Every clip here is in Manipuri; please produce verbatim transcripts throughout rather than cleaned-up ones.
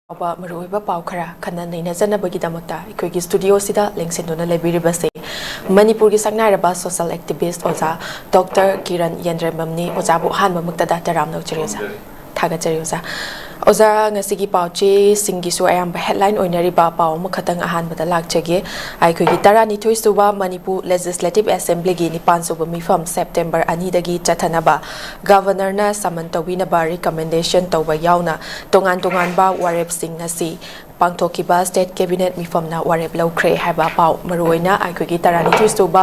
ꯐꯥꯎꯕ ꯃꯔꯨꯑꯣꯏꯕ ꯄꯥꯎ ꯈꯔ ꯈꯟꯅ ꯅꯩꯅꯖꯅꯕꯒꯤꯗꯃꯛꯇ ꯑꯩꯈꯣꯏꯒꯤ ꯁ꯭ꯇꯨꯗꯤꯑꯣꯁꯤꯗ ꯂꯦꯡꯁꯤꯟꯗꯨꯅ ꯂꯩꯕꯤꯔꯤꯕꯁꯦ ꯃꯅꯤꯄꯨꯔꯒꯤ ꯁꯛꯅꯥꯏꯔꯕ ꯁꯣꯁꯤꯌꯦꯜ ꯑꯦꯛꯇꯤꯚꯤꯁ꯭ꯠ ꯑꯣꯖꯥ ꯗꯣꯛꯇꯔ ꯀꯤꯔꯟ ꯌꯦꯟꯗ꯭ꯔꯦꯝꯕꯝꯅꯤ꯫ ꯑꯣꯖꯥꯕꯨ ꯑꯍꯥꯟꯕꯃꯛꯇꯗ ꯇꯔꯥꯝꯅ ꯑꯣꯛꯆꯔꯤ ꯑꯣꯖꯥ꯫ ꯊꯥꯒꯠꯆꯔꯤ ꯑꯣꯖꯥ꯫ ꯑꯣꯖꯥ, ꯉꯁꯤꯒꯤ ꯄꯥꯎ ꯆꯦꯁꯤꯡꯒꯤꯁꯨ ꯑꯌꯥꯝꯕ ꯍꯦꯗꯂꯥꯏꯟ ꯑꯣꯏꯅꯔꯤꯕ ꯄꯥꯎ ꯑꯃꯈꯛꯇꯪ ꯑꯍꯥꯟꯕꯗ ꯂꯥꯛꯆꯒꯦ꯫ ꯑꯩꯈꯣꯏꯒꯤ ꯇꯔꯥꯅꯤꯊꯣꯏ ꯁꯨꯕ ꯃꯅꯤꯄꯨꯔ ꯂꯦꯖꯤꯁꯂꯦꯇꯤꯚ ꯑꯦꯁꯦꯝꯕ꯭ꯂꯤꯒꯤ ꯅꯤꯄꯥꯟ ꯁꯨꯕ ꯃꯤꯐꯝ ꯁꯦꯞꯇꯦꯝꯕꯔ ꯑꯅꯤꯗꯒꯤ ꯆꯠꯊꯅꯕ ꯒꯕꯔꯅꯔꯅ ꯁꯃꯟ ꯇꯧꯕꯤꯅꯕ ꯔꯤꯀꯃꯦꯟꯗꯦꯁꯟ ꯇꯧꯕ ꯌꯥꯎꯅ ꯇꯣꯉꯥꯟ ꯇꯣꯉꯥꯟꯕ ꯋꯥꯔꯦꯞꯁꯤꯡ ꯉꯁꯤ ꯄꯥꯡꯊꯣꯛꯈꯤꯕ ꯁ꯭ꯇꯦꯠ ꯀꯦꯕꯤꯅꯦꯠ ꯃꯤꯐꯝꯅ ꯋꯥꯔꯦꯞ ꯂꯧꯈ꯭ꯔꯦ ꯍꯥꯏꯕ ꯄꯥꯎ꯫ ꯃꯔꯨꯑꯣꯏꯅ ꯑꯩꯈꯣꯏꯒꯤ ꯇꯔꯥꯅꯤꯊꯣꯏ ꯁꯨꯕ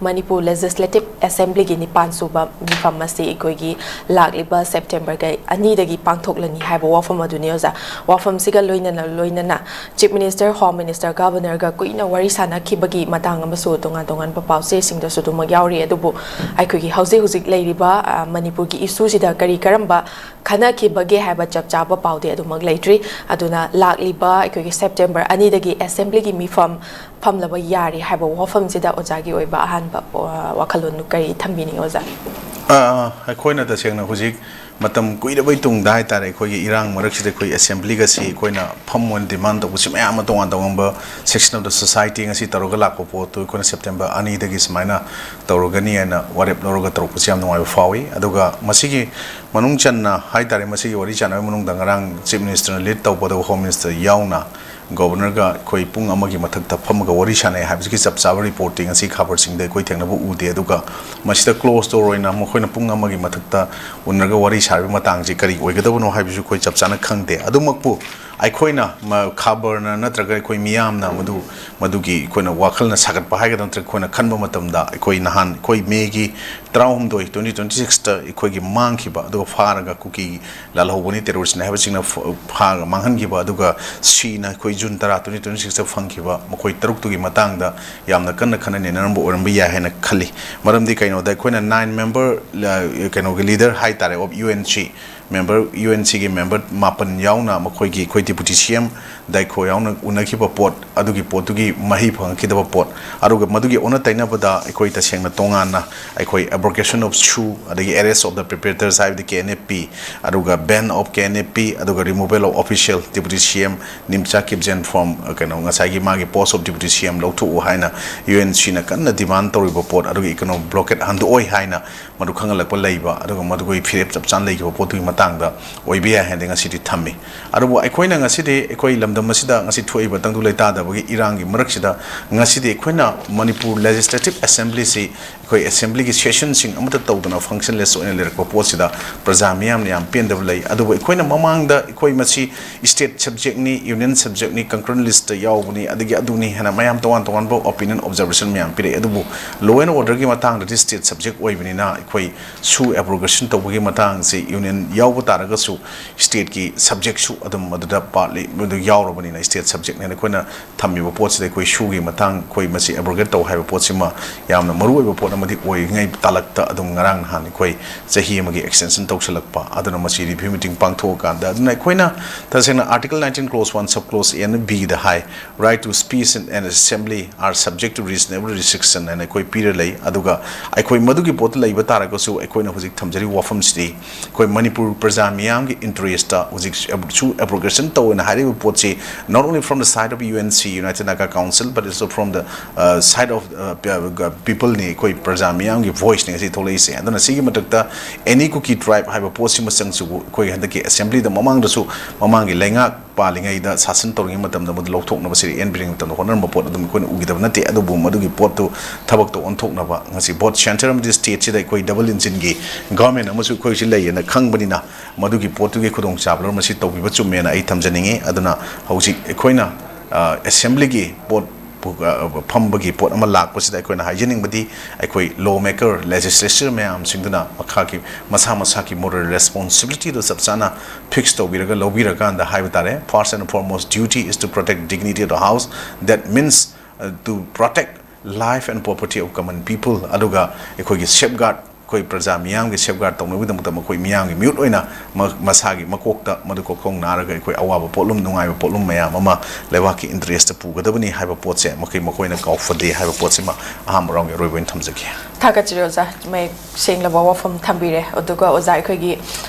ꯃꯅꯤꯄꯨꯔ ꯂꯦꯖꯤꯁꯂꯦꯇꯤꯚ ꯑꯦꯁꯦꯝꯕ꯭ꯂꯤꯒꯤ ꯅꯤꯄꯥꯟ ꯁꯨꯕ ꯃꯤꯐꯝ ꯑꯁꯤ ꯑꯩꯈꯣꯏꯒꯤ ꯂꯥꯛꯂꯤꯕ ꯁꯦꯞꯇꯦꯝꯕꯔꯒ ꯑꯅꯤꯗꯒꯤ ꯄꯥꯡꯊꯣꯛꯂꯅꯤ ꯍꯥꯏꯕ ꯋꯥꯐꯝ ꯑꯗꯨꯅꯤ ꯑꯣꯖꯥ꯫ ꯋꯥꯐꯝꯁꯤꯒ ꯂꯣꯏꯅꯅ ꯂꯣꯏꯅꯅ ꯆꯤꯐ ꯃꯤꯅꯤꯁꯇꯔ, ꯍꯣꯝ ꯃꯤꯅꯤꯁꯇꯔ, ꯒꯕꯔꯅꯔꯒ ꯀꯨꯏꯅ ꯋꯥꯔꯤ ꯁꯥꯅꯈꯤꯕꯒꯤ ꯃꯇꯥꯡ ꯑꯃꯁꯨ ꯇꯣꯉꯥꯟ ꯇꯣꯉꯥꯟꯕ ꯄꯥꯎꯆꯦꯁꯤꯡꯗꯁꯨ ꯑꯗꯨꯃꯛ ꯌꯥꯎꯔꯤ꯫ ꯑꯗꯨꯕꯨ ꯑꯩꯈꯣꯏꯒꯤ ꯍꯧꯖꯤꯛ ꯍꯧꯖꯤꯛ ꯂꯩꯔꯤꯕ, ꯑ, ꯃꯅꯤꯄꯨꯔꯒꯤ ꯏꯁꯨꯁꯤꯗ ꯀꯔꯤ ꯀꯔꯝꯕ ꯈꯟꯅꯈꯤꯕꯒꯦ ꯍꯥꯏꯕ ꯆꯞ ꯆꯥꯕ ꯄꯥꯎꯗꯤ ꯑꯗꯨꯃꯛ ꯂꯩꯇ꯭ꯔꯤ꯫ ꯑꯗꯨꯅ ꯂꯥꯛꯂꯤꯕ ꯑꯩꯈꯣꯏꯒꯤ ꯁꯦꯞꯇꯦꯝꯕꯔ ꯑꯅꯤꯗꯒꯤ ꯑꯦꯁꯦꯝꯕ꯭ꯂꯤꯒꯤ ꯃꯤꯐꯝ ꯐꯝꯂꯕ ꯌꯥꯔꯤ ꯍꯥꯏꯕ ꯋꯥꯐꯝꯁꯤꯗ ꯑꯣꯖꯥꯒꯤ ꯑꯣꯏꯕ ꯑꯍꯥꯟꯕ, ꯑ, ꯋꯥꯈꯜꯂꯣꯟ ꯀꯔꯤ ꯊꯝꯕꯤꯅꯤꯡꯉꯤ ꯑꯣꯖꯥ? ꯑ, ꯑꯩꯈꯣꯏꯅ ꯇꯁꯦꯡꯅ ꯍꯧꯖꯤꯛ ꯃꯇꯝ ꯀꯨꯏꯔꯕꯩ ꯇꯨꯡꯗ ꯍꯥꯏꯇꯥꯔꯦ, ꯑꯩꯈꯣꯏꯒꯤ ꯏꯔꯥꯡ ꯃꯔꯛꯁꯤꯗ ꯑꯩꯈꯣꯏ ꯑꯦꯁꯦꯝꯕ꯭ꯂꯤꯒꯁꯤ ꯑꯩꯈꯣꯏꯅ ꯐꯝꯃꯣꯅ ꯗꯤꯃꯥꯟ ꯇꯧꯕꯁꯤ ꯃꯌꯥꯝ ꯑꯃ ꯇꯣꯉꯥꯟ ꯇꯣꯉꯥꯟꯕ section of the society ꯉꯁꯤ ꯇꯧꯔꯒ ꯂꯥꯛꯄ ꯄꯣꯠꯇꯨ ꯑꯩꯈꯣꯏꯅ ꯁꯦꯞꯇꯦꯝꯕꯔ ꯑꯅꯤꯗꯒꯤ ꯁꯨꯃꯥꯏꯅ ꯇꯧꯔꯒꯅꯤ ꯍꯥꯏꯅ ꯋꯥꯔꯦꯞ ꯂꯧꯔꯒ ꯇꯧꯔꯛꯄꯁꯤ ꯌꯥꯝ ꯅꯨꯡꯉꯥꯏꯕ ꯐꯥꯎꯏ꯫ ꯑꯗꯨꯒ ꯃꯁꯤꯒꯤ ꯃꯅꯨꯡ ꯆꯟꯅ ꯍꯥꯏꯇꯥꯔꯦ, ꯃꯁꯤꯒꯤ ꯋꯥꯔꯤ ꯁꯥꯟꯅꯕꯒꯤ ꯃꯅꯨꯡꯗ ꯉꯔꯥꯡ ꯆꯤꯐ ꯃꯤꯅꯤꯁꯇꯔꯅ ꯂꯤꯗ ꯇꯧꯕꯗ ꯍꯣꯝ ꯃꯤꯅꯤꯁꯇꯔ ꯌꯥꯎꯅ ꯒꯣꯕꯔꯅꯔꯒ ꯑꯩꯈꯣꯏ ꯄꯨꯡ ꯑꯃꯒꯤ ꯃꯊꯛꯇ ꯐꯝꯃꯒ ꯋꯥꯔꯤ ꯁꯥꯟꯅꯩ ꯍꯥꯏꯕꯁꯤꯒꯤ ꯆꯞ ꯆꯥꯕ ꯔꯤꯄꯣꯔꯠꯇꯤ ꯉꯁꯤ ꯈꯕꯔꯁꯤꯡꯗ ꯑꯩꯈꯣꯏ ꯊꯦꯡꯅꯕ ꯎꯗꯦ꯫ ꯑꯗꯨꯒ ꯃꯁꯤꯗ ꯀ꯭ꯂꯣꯖ ꯗꯣꯔ ꯑꯣꯏꯅ ꯃꯈꯣꯏꯅ ꯄꯨꯡ ꯑꯃꯒꯤ ꯃꯊꯛꯇ ꯎꯅꯔꯒ ꯋꯥꯔꯤ ꯁꯥꯔꯤꯕ ꯃꯇꯥꯡꯁꯤ ꯀꯔꯤ ꯑꯣꯏꯒꯗꯕꯅꯣ ꯍꯥꯏꯕꯁꯨ ꯑꯩꯈꯣꯏ ꯆꯞ ꯆꯥꯅ ꯈꯪꯗꯦ꯫ ꯑꯗꯨꯃꯛꯄꯨ ꯑꯩꯈꯣꯏꯅ ꯃ-, ꯈꯕꯔꯅ ꯅꯠꯇ꯭ꯔꯒ ꯑꯩꯈꯣꯏ ꯃꯤꯌꯥꯝꯅ ꯃꯗꯨ, ꯃꯗꯨꯒꯤ ꯑꯩꯈꯣꯏꯅ ꯋꯥꯈꯜꯅ ꯁꯥꯒꯠꯄ ꯍꯥꯏꯒꯗ꯭ꯔꯥ ꯅꯠꯇ꯭ꯔꯒ ꯑꯩꯈꯣꯏꯅ ꯈꯟꯕ ꯃꯇꯝꯗ, ꯑꯩꯈꯣꯏ ꯅꯍꯥꯟ ꯑꯩꯈꯣꯏ ꯃꯦꯒꯤ ꯇꯔꯥꯍꯨꯝꯗꯣꯏ, twenty twenty sixꯇ ꯑꯩꯈꯣꯏꯒꯤ ꯃꯥꯡꯈꯤꯕ, ꯑꯗꯨꯒ ꯐꯥꯔꯒ ꯀꯨꯀꯤ ꯂꯥꯜꯍꯧꯕꯅꯤ, ꯇꯦꯔꯣꯔꯤꯁ꯭ꯠꯅꯤ ꯍꯥꯏꯕꯁꯤꯡꯅ ꯐ-, ꯐꯥꯔꯒ ꯃꯥꯡꯍꯟꯈꯤꯕ, ꯑꯗꯨꯒ ꯁꯤꯅ ꯑꯩꯈꯣꯏ ꯖꯨꯟ ꯇꯔꯥ, twenty twenty sixꯇ ꯐꯪꯈꯤꯕ ꯃꯈꯣꯏ ꯇꯔꯨꯛꯇꯨꯒꯤ ꯃꯇꯥꯡꯗ ꯌꯥꯝꯅ ꯀꯟꯅ ꯈꯟꯅ ꯅꯩꯅꯔꯝꯕ ꯑꯣꯏꯔꯝꯕ ꯌꯥꯏ ꯍꯥꯏꯅ ꯈꯜꯂꯤ꯫ ꯃꯔꯝꯗꯤ ꯀꯩꯅꯣꯗ, ꯑꯩꯈꯣꯏꯅ nine member, ꯑ, ꯀꯩꯅꯣꯒꯤ leader ꯍꯥꯏꯇꯥꯔꯦ, of UNC, member, U N C ꯒꯤ member ꯃꯥꯄꯟ ꯌꯥꯎꯅ ꯃꯈꯣꯏꯒꯤ, ꯑꯩꯈꯣꯏ Deputy C M ꯗꯥꯏꯈꯣ ꯌꯥꯎꯅ ꯎꯅꯈꯤꯕ ꯄꯣꯠ ꯑꯗꯨꯒꯤ ꯄꯣꯠꯇꯨꯒꯤ ꯃꯍꯩ ꯐꯪꯉꯛꯈꯤꯗꯕ ꯄꯣꯠ, ꯑꯗꯨꯒ ꯃꯗꯨꯒꯤ ꯑꯣꯟꯅ ꯇꯩꯅꯕꯗ ꯑꯩꯈꯣꯏ ꯇꯁꯦꯡꯅ ꯇꯣꯉꯥꯟꯅ ꯑꯩꯈꯣꯏ abrogation of SoO, ꯑꯗꯒꯤ arrest of the perpetrators ꯍꯥꯏꯕꯗꯤ K N F P, ꯑꯗꯨꯒ ban of K N F P, ꯑꯗꯨꯒ removal of official Deputy C M ꯅꯤꯝꯆꯥ ꯀꯤꯞꯖꯦꯟ from, ꯑ, ꯀꯩꯅꯣ, ꯉꯁꯥꯏꯒꯤ ꯃꯥꯒꯤ post of Deputy C M ꯂꯧꯊꯣꯛꯎ ꯍꯥꯏꯅ U N C ꯅ ꯀꯟꯅ demand ꯇꯧꯔꯤꯕ ꯄꯣꯠ, ꯑꯗꯨꯒ economic blockade ꯍꯟꯗꯣꯛꯑꯣꯏ ꯍꯥꯏꯅ ꯃꯗꯨ ꯈꯪꯍꯜꯂꯛꯄ ꯂꯩꯕ, ꯑꯗꯨꯒ ꯃꯗꯨꯒꯤ ꯐꯤꯔꯦꯞ ꯆꯞ ꯆꯥꯅ ꯂꯩꯈꯤꯕ ꯄꯣꯠꯇꯨꯒꯤ ꯃꯇꯥꯡꯗ ꯑꯣꯏꯕ ꯌꯥꯏ ꯍꯥꯏꯅ ꯉꯁꯤꯗꯤ ꯊꯝꯃꯤ꯫ ꯑꯗꯨꯕꯨ ꯑꯩꯈꯣꯏꯅ ꯉꯁꯤꯗꯤ ꯑꯩꯈꯣꯏ ꯂꯝꯗꯝ ꯑꯁꯤꯗ ꯉꯁꯤ ꯊꯣꯛꯏꯕ ꯇꯪꯗꯨ ꯂꯩꯇꯥꯗꯕꯒꯤ ꯏꯔꯥꯡꯒꯤ ꯃꯔꯛꯁꯤꯗ ꯉꯁꯤꯗꯤ ꯑꯩꯈꯣꯏꯅ ꯃꯅꯤꯄꯨꯔ Legislative Assembly ꯁꯤ ꯑꯩꯈꯣꯏ assembly ꯒꯤ session ꯁꯤꯡ ꯑꯃꯠꯇ ꯇꯧꯗꯅ functionless ꯑꯣꯏꯅ ꯂꯩꯔꯛꯄ ꯄꯣꯠꯁꯤꯗ ꯄ꯭ꯔꯖꯥ ꯃꯤꯌꯥꯝꯅ ꯌꯥꯝ ꯄꯦꯟꯗꯕ ꯂꯩ꯫ ꯑꯗꯨꯕꯨ ꯑꯩꯈꯣꯏꯅ ꯃꯃꯥꯡꯗ ꯑꯩꯈꯣꯏ ꯃꯁꯤ state subject ꯅꯤ, union subject ꯅꯤ, concurrent list ꯇ ꯌꯥꯎꯕꯅꯤ, ꯑꯗꯒꯤ ꯑꯗꯨꯅꯤ ꯍꯥꯏꯅ ꯃꯌꯥꯝ ꯇꯣꯉꯥꯟ ꯇꯣꯉꯥꯟꯕ opinion, observation ꯃꯌꯥꯝ ꯄꯤꯔꯛꯑꯦ꯫ ꯑꯗꯨꯕꯨ law and order ꯒꯤ ꯃꯇꯥꯡꯗꯗꯤ state subject ꯑꯣꯏꯕꯅꯤꯅ ꯑꯩꯈꯣꯏ SoO abrogation ꯇꯧꯕꯒꯤ ꯃꯇꯥꯡꯁꯤ union ꯌꯥꯎꯕ ꯇꯥꯔꯒꯁꯨ state ꯀꯤ subject ꯁꯨ ꯑꯗꯨꯝ ꯑꯗꯨꯗ part ꯂꯩ, ꯃꯗꯨ ꯌꯥꯎꯔꯕꯅꯤꯅ state subject ꯅꯦꯅ ꯑꯩꯈꯣꯏꯅ ꯊꯝꯃꯤꯕ ꯄꯣꯠꯁꯤꯗ ꯑꯩꯈꯣꯏ SoO ꯒꯤ ꯃꯇꯥꯡ, ꯑꯩꯈꯣꯏ ꯃꯁꯤ abrogate ꯇꯧ ꯍꯥꯏꯕ ꯄꯣꯠꯁꯤꯃ ꯌꯥꯝꯅ ꯃꯔꯨꯑꯣꯏꯕ ꯄꯣꯠ ꯑꯃꯗꯤ ꯑꯣꯏꯔꯤꯉꯩ ꯇꯥꯂꯛꯇ ꯑꯗꯨꯝ ꯉꯔꯥꯡ ꯅꯍꯥꯟ ꯑꯩꯈꯣꯏ ꯆꯍꯤ ꯑꯃꯒꯤ extension ꯇꯧꯁꯜꯂꯛꯄ, ꯑꯗꯨꯅ ꯃꯁꯤ review meeting ꯄꯥꯡꯊꯣꯛꯑꯀꯥꯟꯗ, ꯑꯗꯨꯅ ꯑꯩꯈꯣꯏꯅ ꯇꯁꯦꯡꯅ Article nineteen clause one sub clause A ꯅ B the high, right to speech and assembly are subject to reasonable restriction ꯍꯥꯏꯅ ꯑꯩꯈꯣꯏ ꯄꯤꯔ ꯂꯩ꯫ ꯑꯗꯨꯒ ꯑꯩꯈꯣꯏ ꯃꯗꯨꯒꯤ ꯄꯣꯠꯇ ꯂꯩꯕ ꯇꯥꯔꯒꯁꯨ ꯑꯩꯈꯣꯏꯅ ꯍꯧꯖꯤꯛ ꯊꯝꯖꯔꯤꯕ ꯋꯥꯐꯝꯁꯤꯗꯤ ꯑꯩꯈꯣꯏ ꯃꯅꯤꯄꯨꯔ ꯄ꯭ꯔꯖꯥ ꯃꯤꯌꯥꯝꯒꯤ interest ꯍꯧꯖꯤꯛ SoO abrogation ꯇꯧꯋꯦꯅ ꯍꯥꯏꯔꯤꯕ ꯄꯣꯠꯁꯤ not only from the side of U N C, United Naga Council, but also from the, uh, side of, uh, people ꯅꯤ, ꯑꯩꯈꯣꯏ ꯄ꯭ꯔꯖꯥ ꯃꯤꯌꯥꯝꯒꯤ voice ꯅꯤ ꯉꯁꯤ ꯊꯣꯛꯂꯛꯏꯁꯦ꯫ ꯑꯗꯨꯅ ꯁꯤꯒꯤ ꯃꯊꯛꯇ any Kuki tribe ꯍꯥꯏꯕ ꯄꯣꯠꯁꯤꯃꯆꯪꯁꯨ ꯑꯩꯈꯣꯏ ꯍꯟꯗꯛꯀꯤ assembly ꯗ ꯃꯃꯥꯡꯗꯁꯨ ꯃꯃꯥꯡꯒꯤ ꯂꯩꯉꯥꯛ ꯄꯥꯜꯂꯤꯉꯩꯗ, ꯁꯥꯁꯟ ꯇꯧꯔꯤꯉꯩ ꯃꯇꯝꯗ ꯃꯗꯨ ꯂꯧꯊꯣꯛꯅꯕ ꯁꯤꯔꯤ ꯑꯦꯟ ꯕꯤꯔꯦꯟꯒꯤ ꯃꯇꯝꯗ ꯍꯣꯠꯅꯔꯝꯕ ꯄꯣꯠ ꯑꯗꯨꯝ ꯑꯩꯈꯣꯏꯅ ꯎꯈꯤꯗꯕ ꯅꯠꯇꯦ꯫ ꯑꯗꯨꯕꯨ ꯃꯗꯨꯒꯤ ꯄꯣꯠꯇꯨ ꯊꯕꯛꯇ ꯑꯣꯟꯊꯣꯛꯅꯕ ꯉꯁꯤ both centre ꯑꯃꯗꯤ state ꯁꯤꯗ ꯑꯩꯈꯣꯏ double engine ꯒꯤ government ꯑꯃꯁꯨ ꯑꯩꯈꯣꯏꯁꯤ ꯂꯩꯌꯦꯅ ꯈꯪꯕꯅꯤꯅ ꯃꯗꯨꯒꯤ ꯄꯣꯠꯇꯨꯒꯤ ꯈꯨꯗꯣꯡꯆꯥꯕ ꯂꯧꯔ ꯃꯁꯤ ꯇꯧꯕꯤꯕ ꯆꯨꯝꯃꯦꯅ ꯑꯩ ꯊꯝꯖꯅꯤꯡꯉꯤ꯫ ꯑꯗꯨꯅ ꯍꯧꯖꯤꯛ ꯑꯩꯈꯣꯏꯅ, ꯑ, assembly ꯒꯤ ꯄꯣꯠ ꯄꯨ-, ꯑ, ꯐꯝꯕꯒꯤ ꯄꯣꯠ ꯑꯃ ꯂꯥꯛꯄꯁꯤꯗ ꯑꯩꯈꯣꯏꯅ ꯍꯥꯏꯖꯅꯤꯡꯕꯗꯤ ꯑꯩꯈꯣꯏ law maker, legislature ꯃꯌꯥꯝꯁꯤꯡꯗꯨꯅ ꯃꯈꯥꯒꯤ ꯃꯁꯥ ꯃꯁꯥꯒꯤ moral responsibility ꯗꯨ ꯆꯞ ꯆꯥꯅ fix ꯇꯧꯕꯤꯔꯒ ꯂꯧꯕꯤꯔꯀꯥꯟꯗ ꯍꯥꯏꯕ ꯇꯥꯔꯦ, first and foremost duty is to protect dignity of the house, that means, uh, to protect life and property of common people, ꯑꯗꯨꯒ ꯑꯩꯈꯣꯏꯒꯤ safeguard ꯑꯩꯈꯣꯏ ꯄ꯭ꯔꯖꯥ ꯃꯤꯌꯥꯝꯒꯤ safeguard ꯇꯧꯅꯕꯒꯤꯗꯃꯛꯇ ꯃꯈꯣꯏ ꯃꯤꯌꯥꯝꯒꯤ ꯃꯤꯍꯨꯠ ꯑꯣꯏꯅ ꯃ-, ꯃꯁꯥꯒꯤ ꯃꯀꯣꯛꯇ ꯃꯗꯨ ꯀꯣꯛꯈꯣꯡ ꯅꯥꯔꯒ ꯑꯩꯈꯣꯏ ꯑꯋꯥꯕ ꯄꯣꯠꯂꯨꯝ, ꯅꯨꯡꯉꯥꯏꯕ ꯄꯣꯠꯂꯨꯝ ꯃꯌꯥꯝ ꯑꯃ ꯂꯩꯕꯥꯛꯀꯤ interest ꯄꯨꯒꯗꯕꯅꯤ ꯍꯥꯏꯕ ꯄꯣꯠꯁꯦ ꯃꯈꯣꯏ, ꯃꯈꯣꯏꯅ ꯀꯥꯎꯐꯗꯦ ꯍꯥꯏꯕ ꯄꯣꯠꯁꯤꯃ ꯑꯍꯥꯟꯕ round ꯒꯤ ꯑꯔꯣꯏꯕ ꯑꯣꯏꯅ ꯊꯝꯖꯒꯦ꯫ ꯊꯥꯒꯠꯆꯔꯤ ꯑꯣꯖꯥ, ꯃꯌꯦꯛ ꯁꯦꯡꯂꯕ ꯋꯥꯐꯝ ꯊꯝꯕꯤꯔꯦ꯫ ꯑꯗꯨꯒ ꯑꯣꯖꯥ, ꯑꯩꯈꯣꯏꯒꯤ,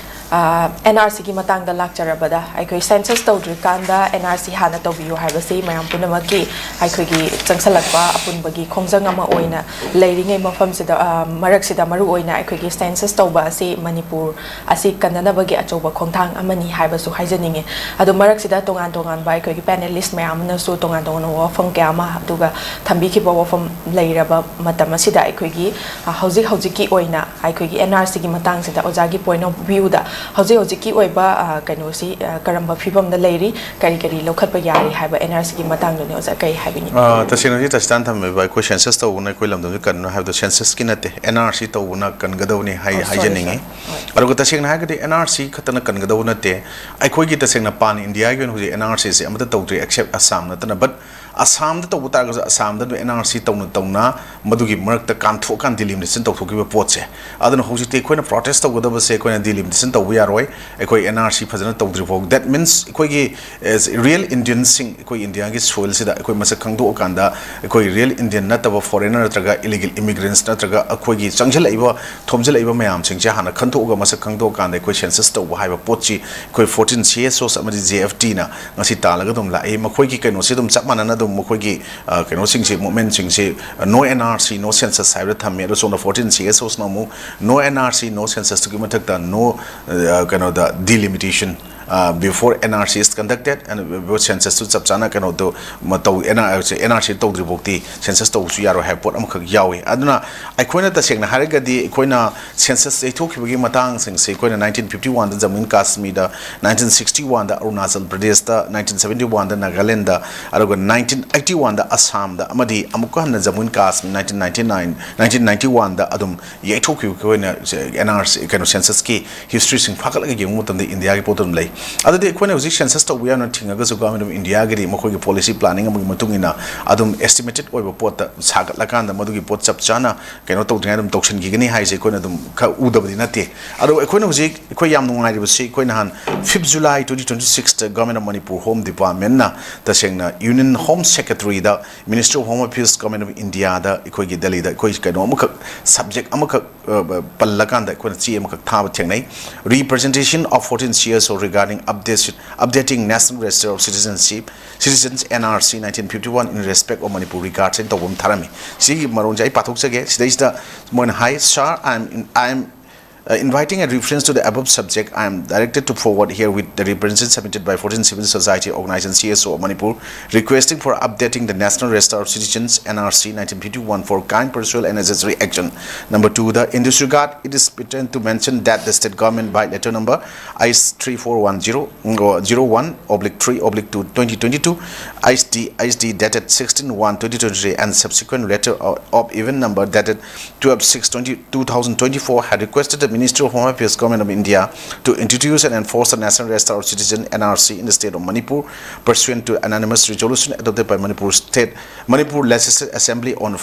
ꯑ, N R C ꯒꯤ ꯃꯇꯥꯡꯗ ꯂꯥꯛꯆꯔꯕꯗ, ꯑꯩꯈꯣꯏ census ꯇꯧꯗ꯭ꯔꯤꯀꯥꯟꯗ N R C ꯍꯥꯟꯅ ꯇꯧꯕꯤꯌꯨ ꯍꯥꯏꯕꯁꯤ ꯃꯌꯥꯝ ꯄꯨꯝꯅꯃꯛꯀꯤ ꯑꯩꯈꯣꯏꯒꯤ ꯆꯪꯁꯜꯂꯛꯄ ꯑꯄꯨꯟꯕꯒꯤ ꯈꯣꯡꯖꯪ ꯑꯃ ꯑꯣꯏꯅ ꯂꯩꯔꯤꯉꯩ ꯃꯐꯝꯁꯤꯗ, ꯑ, ꯃꯔꯛꯁꯤꯗ ꯃꯔꯨ ꯑꯣꯏꯅ ꯑꯩꯈꯣꯏꯒꯤ census ꯇꯧꯕ ꯑꯁꯤ ꯃꯅꯤꯄꯨꯔ ꯑꯁꯤ ꯀꯟꯅꯅꯕꯒꯤ ꯑꯆꯧꯕ ꯈꯣꯡꯊꯥꯡ ꯑꯃꯅꯤ ꯍꯥꯏꯕꯁꯨ ꯍꯥꯏꯖꯅꯤꯡꯉꯤ꯫ ꯑꯗꯣ ꯃꯔꯛꯁꯤꯗ ꯇꯣꯉꯥꯟ ꯇꯣꯉꯥꯟꯕ ꯑꯩꯈꯣꯏꯒꯤ panelist ꯃꯌꯥꯝ ꯑꯃꯅꯁꯨ ꯇꯣꯉꯥꯟ ꯇꯣꯉꯥꯟꯕ ꯋꯥꯐꯝ ꯀꯌꯥ ꯑꯃ ꯑꯗꯨꯒ ꯊꯝꯕꯤꯈꯤꯕ ꯋꯥꯐꯝ ꯂꯩꯔꯕ ꯃꯇꯝ ꯑꯁꯤꯗ ꯑꯩꯈꯣꯏꯒꯤ, ꯑ, ꯍꯧꯖꯤꯛ ꯍꯧꯖꯤꯛꯀꯤ ꯑꯣꯏꯅ ꯑꯩꯈꯣꯏꯒꯤ N R C ꯒꯤ ꯃꯇꯥꯡꯁꯤꯗ ꯑꯣꯖꯥꯒꯤ point of view ꯗ ꯍꯧꯖꯤꯛ ꯍꯧꯖꯤꯛꯀꯤ ꯑꯣꯏꯕ, ꯑ, ꯀꯩꯅꯣꯁꯤ, ꯑ, ꯀꯔꯝꯕ ꯐꯤꯕꯝꯗ ꯂꯩꯔꯤ, ꯀꯔꯤ ꯀꯔꯤ ꯂꯧꯈꯠꯄ ꯌꯥꯔꯤ ꯍꯥꯏꯕ N R C ꯒꯤ ꯃꯇꯥꯡꯗꯨꯅꯤ ꯑꯣꯖꯥ, ꯀꯔꯤ ꯍꯥꯏꯕꯤꯅꯤꯡꯉꯤ? ꯑ, ꯇꯁꯦꯡꯅ ꯍꯧꯖꯤꯛ ꯇꯁꯤꯇꯥꯟ ꯊꯝꯃꯤꯕ ꯑꯩꯈꯣꯏ census ꯇꯧꯕꯅ ꯑꯩꯈꯣꯏ ꯂꯝꯗꯝꯁꯤ ꯀꯟꯕꯅꯣ ꯍꯥꯏꯕꯗꯣ census ꯀꯤ ꯅꯠꯇꯦ, N R C ꯇꯧꯕꯅ ꯀꯟꯒꯗꯕꯅꯤ ꯍꯥꯏ-, ꯑꯣ, sorry, ꯍꯥꯏꯖꯅꯤꯡꯉꯤ꯫ Sorry. ꯍꯣꯏ꯫ ꯑꯗꯨꯒ ꯇꯁꯦꯡꯅ ꯍꯥꯏꯔꯒꯗꯤ N R C ꯈꯛꯇꯅ ꯀꯟꯒꯗꯕ ꯅꯠꯇꯦ, ꯑꯩꯈꯣꯏꯒꯤ ꯇꯁꯦꯡꯅ pan India ꯒꯤ ꯑꯣꯏꯅ ꯍꯧꯖꯤꯛ N R C ꯁꯦ ꯑꯃꯠꯇ ꯇꯧꯗ꯭ꯔꯤ except ꯑꯁꯥꯝ ꯅꯠꯇꯅ꯫ But ꯑꯁꯥꯝꯗ ꯇꯧꯕ ꯇꯥꯔꯒꯁꯨ ꯑꯁꯥꯝꯗ ꯑꯗꯨꯝ N R C ꯇꯧꯅ ꯇꯧꯅ ꯃꯗꯨꯒꯤ ꯃꯔꯛꯇ ꯀꯥꯟꯊꯣꯛꯑꯀꯥꯟ delimitation ꯇꯧꯊꯣꯛꯈꯤꯕ ꯄꯣꯠꯁꯦ꯫ ꯑꯗꯨꯅ ꯍꯧꯖꯤꯛꯇꯤ ꯑꯩꯈꯣꯏꯅ protest ꯇꯧꯒꯗꯕꯁꯦ ꯑꯩꯈꯣꯏꯅ delimitation ꯇꯧꯕ ꯌꯥꯔꯣꯏ, ꯑꯩꯈꯣꯏ N R C ꯐꯖꯅ ꯇꯧꯗ꯭ꯔꯤ ꯐꯥꯎ꯫ That means ꯑꯩꯈꯣꯏꯒꯤ, as real Indian ꯁꯤꯡ ꯑꯩꯈꯣꯏ ꯏꯟꯗꯤꯌꯥꯒꯤ soil ꯁꯤꯗ ꯑꯩꯈꯣꯏ ꯃꯁꯛ ꯈꯪꯗꯣꯛꯑꯀꯥꯟꯗ ꯑꯩꯈꯣꯏ real Indian ꯅꯠꯇꯕ foreigner ꯅꯠꯇ꯭ꯔꯒ illegal immigrants ꯅꯠꯇ꯭ꯔꯒ ꯑꯩꯈꯣꯏꯒꯤ ꯆꯪꯁꯤꯜꯂꯛꯏꯕ, ꯊꯣꯝꯖꯤꯜꯂꯛꯏꯕ ꯃꯌꯥꯝꯁꯤꯡꯁꯦ ꯍꯥꯟꯅ ꯈꯟꯗꯣꯛꯑꯒ ꯃꯁꯛ ꯈꯪꯗꯣꯛꯑꯀꯥꯟꯗ ꯑꯩꯈꯣꯏ census ꯇꯧꯕ ꯍꯥꯏꯕ ꯄꯣꯠꯁꯤ ꯑꯩꯈꯣꯏ fourteen C S Os ꯑꯃꯗꯤ J F T ꯅ ꯉꯁꯤ ꯇꯥꯜꯂꯒ ꯑꯗꯨꯝ ꯂꯥꯛꯏ꯫ ꯃꯈꯣꯏꯒꯤ ꯀꯩꯅꯣꯁꯤ ꯑꯗꯨꯝ ꯆꯞ ꯃꯥꯟꯅꯅ ꯑꯗꯨꯝ ꯃꯈꯣꯏꯒꯤ, ꯑ, ꯀꯩꯅꯣꯁꯤꯡꯁꯤ, movement ꯁꯤꯡꯁꯤ, ꯑ, no N R C, no census ꯍꯥꯏꯕꯗ ꯊꯝꯃꯤ꯫ ꯑꯗꯣ ꯁꯣꯝꯗ fourteen C S Os ꯅ ꯑꯃꯨꯛ no N R C, no census ꯇꯨꯒꯤ ꯃꯊꯛꯇ no, ꯑ, ꯀꯩꯅꯣꯗ delimitation, ꯑ, before N R C is conducted and before census two ꯆꯞ ꯆꯥꯅ ꯀꯩꯅꯣꯗꯣ ꯃꯇꯧ, N R C, N R C ꯇꯧꯗ꯭ꯔꯤ ꯐꯥꯎꯗꯤ census ꯇꯧꯕꯁꯨ ꯌꯥꯔꯣꯏ ꯍꯥꯏꯕ ꯄꯣꯠ ꯑꯃꯈꯛ ꯌꯥꯎꯏ꯫ ꯑꯗꯨꯅ ꯑꯩꯈꯣꯏꯅ ꯇꯁꯦꯡꯅ ꯍꯥꯏꯔꯒꯗꯤ ꯑꯩꯈꯣꯏꯅ census ꯌꯩꯊꯣꯛꯈꯤꯕꯒꯤ ꯃꯇꯥꯡꯁꯤꯡꯁꯦ ꯑꯩꯈꯣꯏꯅ nineteen fifty one ꯗ ꯖꯃꯨ ꯑꯦꯟ ꯀꯥꯁꯃꯤꯔꯗ, nineteen sixty one ꯗ ꯑꯔꯨꯅꯥꯆꯜ ꯄ꯭ꯔꯗꯦꯁꯇ, nineteen seventy one ꯗ ꯅꯥꯒꯥꯂꯦꯟꯗ, ꯑꯗꯨꯒ nineteen eighty one ꯗ ꯑꯁꯥꯝꯗ, ꯑꯃꯗꯤ ꯑꯃꯨꯛꯀ ꯍꯟꯅ Jammu and Kashmir nineteen ninety nine, nineteen ninety one ꯗ ꯑꯗꯨꯝ ꯌꯩꯊꯣꯛꯈꯤꯕꯒꯤ ꯑꯣꯏꯅ N R C, ꯀꯩꯅꯣ, census ꯀꯤ history ꯁꯤꯡ ꯐꯥꯒꯠꯂꯒ ꯌꯦꯡꯕ ꯃꯇꯝꯗ ꯏꯟꯗꯤꯌꯥꯒꯤ ꯄꯣꯠꯇ ꯑꯗꯨꯝ ꯂꯩ꯫ ꯑꯗꯨꯗꯤ ꯑꯩꯈꯣꯏꯅ ꯍꯧꯖꯤꯛ ꯁꯦꯟꯁꯁ ꯇꯧꯕ ꯌꯥꯝꯅ ꯊꯤꯡꯉꯒꯁꯨ ꯒꯚꯔꯟꯃꯦꯟꯠ ꯑꯣꯐ ꯏꯟꯗꯤꯌꯥꯒꯤꯗꯤ ꯃꯈꯣꯏꯒꯤ ꯄꯣꯂꯤꯁꯤ ꯄ꯭ꯂꯥꯅꯤꯡ ꯑꯃꯒꯤ ꯃꯇꯨꯡ ꯏꯟꯅ ꯑꯗꯨꯝ ꯑꯦꯁꯇꯤꯃꯦꯇꯦꯗ ꯑꯣꯏꯕ ꯄꯣꯠꯇ ꯁꯥꯒꯠꯂꯀꯥꯟꯗ ꯃꯗꯨꯒꯤ ꯄꯣꯠ ꯆꯞ ꯆꯥꯅ ꯀꯩꯅꯣ ꯇꯧꯗ꯭ꯔꯤꯉꯩ ꯑꯗꯨꯝ ꯇꯧꯁꯤꯟꯈꯤꯒꯅꯤ ꯍꯥꯏꯁꯦ ꯑꯩꯈꯣꯏꯅ ꯑꯗꯨꯝ ꯈꯔ ꯎꯗꯕꯗꯤ ꯅꯠꯇꯦ꯫ ꯑꯗꯣ ꯑꯩꯈꯣꯏꯅ ꯍꯧꯖꯤꯛ ꯑꯩꯈꯣꯏ ꯌꯥꯝ ꯅꯨꯡꯉꯥꯏꯔꯤꯕꯁꯤ ꯑꯩꯈꯣꯏ ꯅꯍꯥꯟ fifth July twenty twenty sixꯇ Government of Manipur Home Departmentꯅ ꯇꯁꯦꯡꯅ Union Home Secretaryꯗ Ministry of Home Affairs Government of Indiaꯗ ꯑꯩꯈꯣꯏꯒꯤ ꯗꯦꯜꯂꯤꯗ ꯑꯩꯈꯣꯏ ꯀꯩꯅꯣ ꯑꯃꯈꯛ subject ꯑꯃꯈꯛ ꯄꯜꯂꯀꯥꯟꯗ ꯑꯩꯈꯣꯏꯅ ꯆꯦ ꯑꯃꯈꯛ ꯊꯥꯕ ꯊꯦꯡꯅꯩ꯫ Representation of fourteen C S O regarding updation, updating National Register of Citizenship, Citizens N R C nineteen fifty one in respect of Manipur regards ꯍꯥꯏꯅ ꯇꯧꯕ ꯑꯃ ꯊꯥꯔꯝꯃꯤ꯫ ꯁꯤꯒꯤ ꯃꯔꯣꯟꯁꯦ ꯑꯩ ꯄꯥꯊꯣꯛꯆꯒꯦ꯫ ꯁꯤꯗꯩꯁꯤꯗ ꯃꯣꯏꯅ ꯍꯥꯏ, Sir, I am, I am uh, inviting a reference to the above subject, I am directed to forward herewith the representation submitted by fourteen civil society organization C S O of Manipur requesting for updating the National Register of Citizens N R C nineteen fifty one for kind, pursuant and necessary action. Number two, the, in this regard, it is pertinent to mention that the state government by letter number I S three four one zero, uh, zero one oblique three oblique two twenty twenty two, I S D, I S D dated sixteen one twenty twenty three, and subsequent letter of, of even number dated twelve six twenty, two thousand twenty four had requested the Ministry of Home Affairs, Government of India, to introduce and enforce the National Register of Citizen, N R C, in the state of Manipur, pursuant to unanimous resolution adopted by Manipur State, Manipur Legislative Assembly on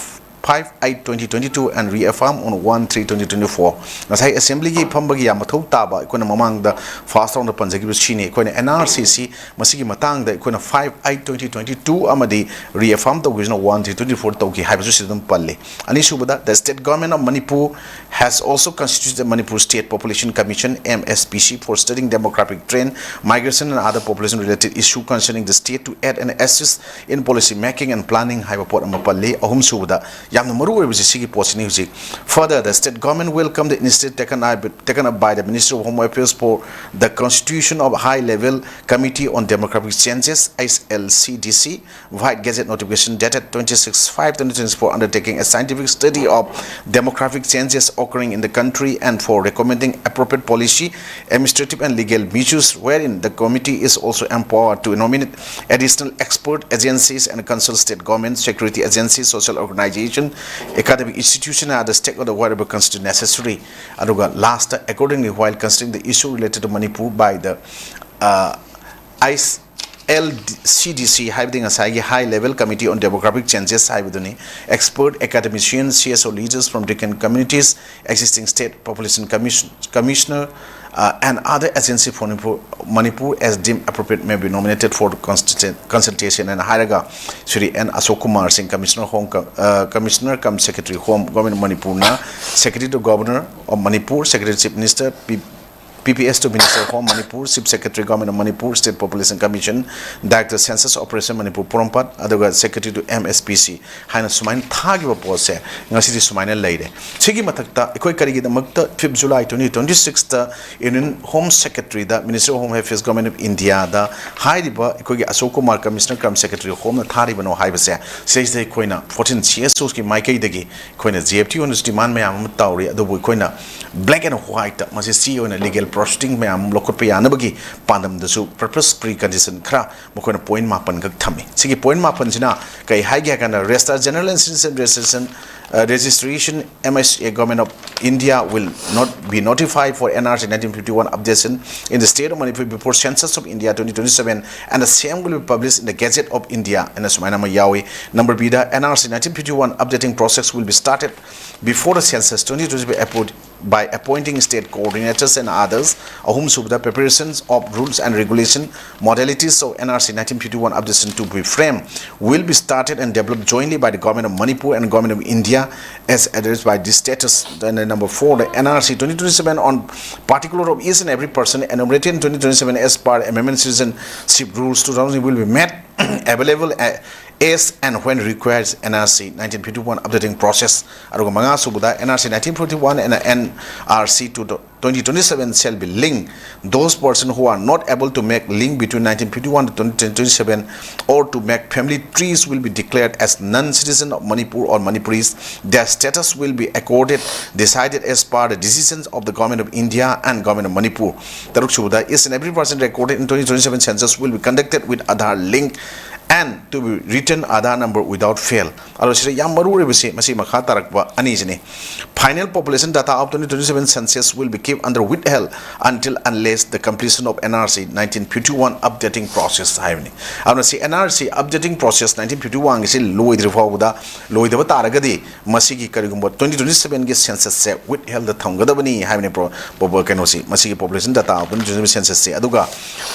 five eight twenty twenty two and reaffirmed on one three twenty twenty four. ꯉꯁꯥꯏ ꯑꯦꯁꯦꯝꯕ꯭ꯂꯤꯒꯤ ꯐꯝꯕꯒꯤ ꯌꯥꯝ ꯃꯊꯧ ꯇꯥꯕ ꯑꯩꯈꯣꯏꯅ ꯃꯃꯥꯡꯗ ꯐꯥꯔꯁ ꯔꯥꯎꯟꯗ ꯄꯟꯖꯈꯤꯕ ꯁꯤꯅꯤ꯫ ꯑꯩꯈꯣꯏꯅ N R C C ꯃꯁꯤꯒꯤ ꯃꯇꯥꯡꯗ ꯑꯩꯈꯣꯏꯅ five eight twenty twenty two ꯑꯃꯗꯤ reaffirm ꯇꯧꯈꯤꯕꯁꯤꯅ one three twenty four ꯇꯧꯈꯤ ꯍꯥꯏꯕꯁꯨ ꯁꯤꯗ ꯑꯗꯨꯝ ꯄꯜꯂꯤ꯫ ꯑꯅꯤꯁꯨꯕꯗ, the state government of Manipur has also constituted the Manipur State Population Commission, M S P C, for studying demographic trend, migration and other population related issue concerning the state to aid and assist in policy making and planning ꯍꯥꯏꯕ ꯄꯣꯠ ꯑꯃ ꯄꯜꯂꯤ꯫ ꯑꯍꯨꯝꯁꯨꯕꯗ ꯌꯥꯝꯅ ꯃꯔꯨ ꯑꯣꯏꯕꯁꯤ ꯁꯤꯒꯤ ꯄꯣꯠꯁꯤꯅꯤ ꯍꯧꯖꯤꯛ꯫ Further, the state government welcomed the initiative taken by, taken up by the Ministry of Home Affairs for the constitution of High Level Committee on Demographic Changes, H L C D C, White Gazette notification dated twenty six five twenty twenty four undertaking a scientific study of demographic changes occurring in the country and for recommending appropriate policy, administrative and legal measures, wherein the committee is also empowered to nominate additional expert agencies and consult state government, security agencies, social organization, academic institution, and other stakeholder wherever constitute necessary. ꯑꯗꯨꯒ last, accordingly, while considering the issue related to Manipur by the I S L C D ꯁꯤ ꯍꯥꯏꯕꯗꯤ ꯉꯁꯥꯏꯒꯤ High Level Committee on Demographic Changes ꯍꯥꯏꯕꯗꯨꯅꯤ꯫ Expert, academician, C S O leaders from different communities, existing state population commission, commissioner, uh, and other agency for Manipur, Manipur as deemed appropriate may be nominated for consulta- consultation and ꯍꯥꯏꯔꯒ ꯁ꯭ꯔꯤ ꯑꯦꯟ ꯑꯁꯣꯛ ꯀꯨꯃꯥꯔ ꯁꯤꯡ, Commissioner Home, ꯀ- ꯑ, Commissioner cum Secretary Home, Government of Manipur ꯅ Secretary to Governor of Manipur, Secretary Chief Minister, P- P P S to Minister Home Manipur, Chief Secretary Government of Manipur, State Population Commission, Director Census Operation Manipur ꯄꯣꯔꯣꯝꯄꯥꯠ, ꯑꯗꯨꯒ Secretary to M S P C ꯍꯥꯏꯅ ꯁꯨꯃꯥꯏꯅ ꯊꯥꯈꯤꯕ ꯄꯣꯠꯁꯦ ꯉꯁꯤꯗꯤ ꯁꯨꯃꯥꯏꯅ ꯂꯩꯔꯦ꯫ ꯁꯤꯒꯤ ꯃꯊꯛꯇ ꯑꯩꯈꯣꯏ ꯀꯔꯤꯒꯤꯗꯃꯛꯇ fifth July twenty twenty-six ꯇ Union Home Secretary the, Ministry of Home Affairs, Government of India ꯗ ꯍꯥꯏꯔꯤꯕ ꯑꯩꯈꯣꯏꯒꯤ ꯑꯁꯣꯛ Kumar, Commissioner cum Secretary Home ꯅ ꯊꯥꯔꯤꯕꯅꯣ ꯍꯥꯏꯕꯁꯦ, ꯁꯤꯗꯩꯁꯤꯗ ꯑꯩꯈꯣꯏꯅ fourteen C S Os ꯀꯤ ꯃꯥꯏꯀꯩꯗꯒꯤ ꯑꯩꯈꯣꯏꯅ J F T ꯑꯣꯏꯅꯁꯨ demand ꯃꯌꯥꯝ ꯑꯃ ꯇꯧꯔꯤ, ꯑꯗꯨꯕꯨ ꯑꯩꯈꯣꯏꯅ black and white ꯇ ꯃꯁꯤ ꯁꯤ ꯑꯣꯏꯅ legal proceeding ꯃꯌꯥꯝ ꯑꯃ ꯂꯧꯈꯠꯄ ꯌꯥꯅꯕꯒꯤ ꯄꯥꯟꯗꯝꯗꯁꯨ purpose precondition ꯈꯔ ꯃꯈꯣꯏꯅ point ꯃꯥꯄꯟꯈꯛ ꯊꯝꯃꯤ꯫ ꯁꯤꯒꯤ point ꯃꯥꯄꯟꯁꯤꯅ ꯀꯩ ꯍꯥꯏꯒꯦ ꯍꯥꯏ ꯀꯥꯟꯗ, Registrar General and Citizen Registration, uh, Registration, M S A, Government of India will not be notified for N R C nineteen fifty-one updation in the state of Manipur before Census of India twenty twenty-seven, and the same will be published in the Gazette of India, ꯑꯅ ꯁꯨꯃꯥꯏꯅ ꯑꯃ ꯌꯥꯎꯏ꯫ Number B the, N R C nineteen fifty-one updating process will be started before the census twenty twenty-seven by appointing state coordinators and others. ꯑꯍꯨꯝꯁꯨꯕꯗ, preparations of rules and regulation, modalities of N R C nineteen fifty-one updation to be framed will be started and developed jointly by the Government of Manipur and Government of India as addressed by this status. Then, uh, number four, the N R C twenty twenty-seven on particular of each and every person enumerated in twenty twenty-seven as per Amendment Citizenship Rules two thousand will be made available, uh, as and when requires N R C nineteen fifty-one updating process. ꯑꯗꯨꯒ ꯃꯉꯥꯁꯨꯕꯗ, N R C nineteen fifty-one and N R C two twenty twenty-seven shall be linked. Those persons who are not able to make link between nineteen fifty-one to twenty twenty-seven or to make family trees will be declared as non-citizen of Manipur or Manipuris. Their status will be accorded, decided as per the decisions of the Government of India and Government of Manipur. ꯇꯔꯨꯛꯁꯨꯕꯗ, each and every person recorded in twenty twenty-seven census will be conducted with Aadhaar link and to be written Aadhaar number without fail. ꯑꯗꯣ ꯁꯤꯗ ꯌꯥꯝ ꯃꯔꯨ ꯑꯣꯏꯕꯁꯤ ꯃꯁꯤ ꯃꯈꯥ ꯇꯥꯔꯛꯄ ꯑꯅꯤꯁꯤꯅꯤ꯫ Final population data of twenty twenty-seven census will be kept under withheld until unless the completion of N R C nineteen fifty-one updating process ꯍꯥꯏꯕꯅꯤ꯫ ꯑꯗꯨꯅ ꯁꯤ N R C updating process nineteen fifty-one ꯒꯤꯁꯤ ꯂꯣꯏꯗ꯭ꯔꯤ ꯐꯥꯎꯕꯗ, ꯂꯣꯏꯗꯕ ꯇꯥꯔꯒꯗꯤ ꯃꯁꯤꯒꯤ ꯀꯔꯤꯒꯨꯝꯕ twenty twenty-seven ꯒꯤ census ꯁꯦ withheld ꯊꯝꯒꯗꯕꯅꯤ ꯍꯥꯏꯕꯅꯤ꯫ ꯄ꯭ꯔꯣ-, ꯄ꯭ꯔꯣ-, ꯀꯩꯅꯣꯁꯤ, ꯃꯁꯤꯒꯤ population data of twenty twenty-seven census ꯁꯦ꯫ ꯑꯗꯨꯒ,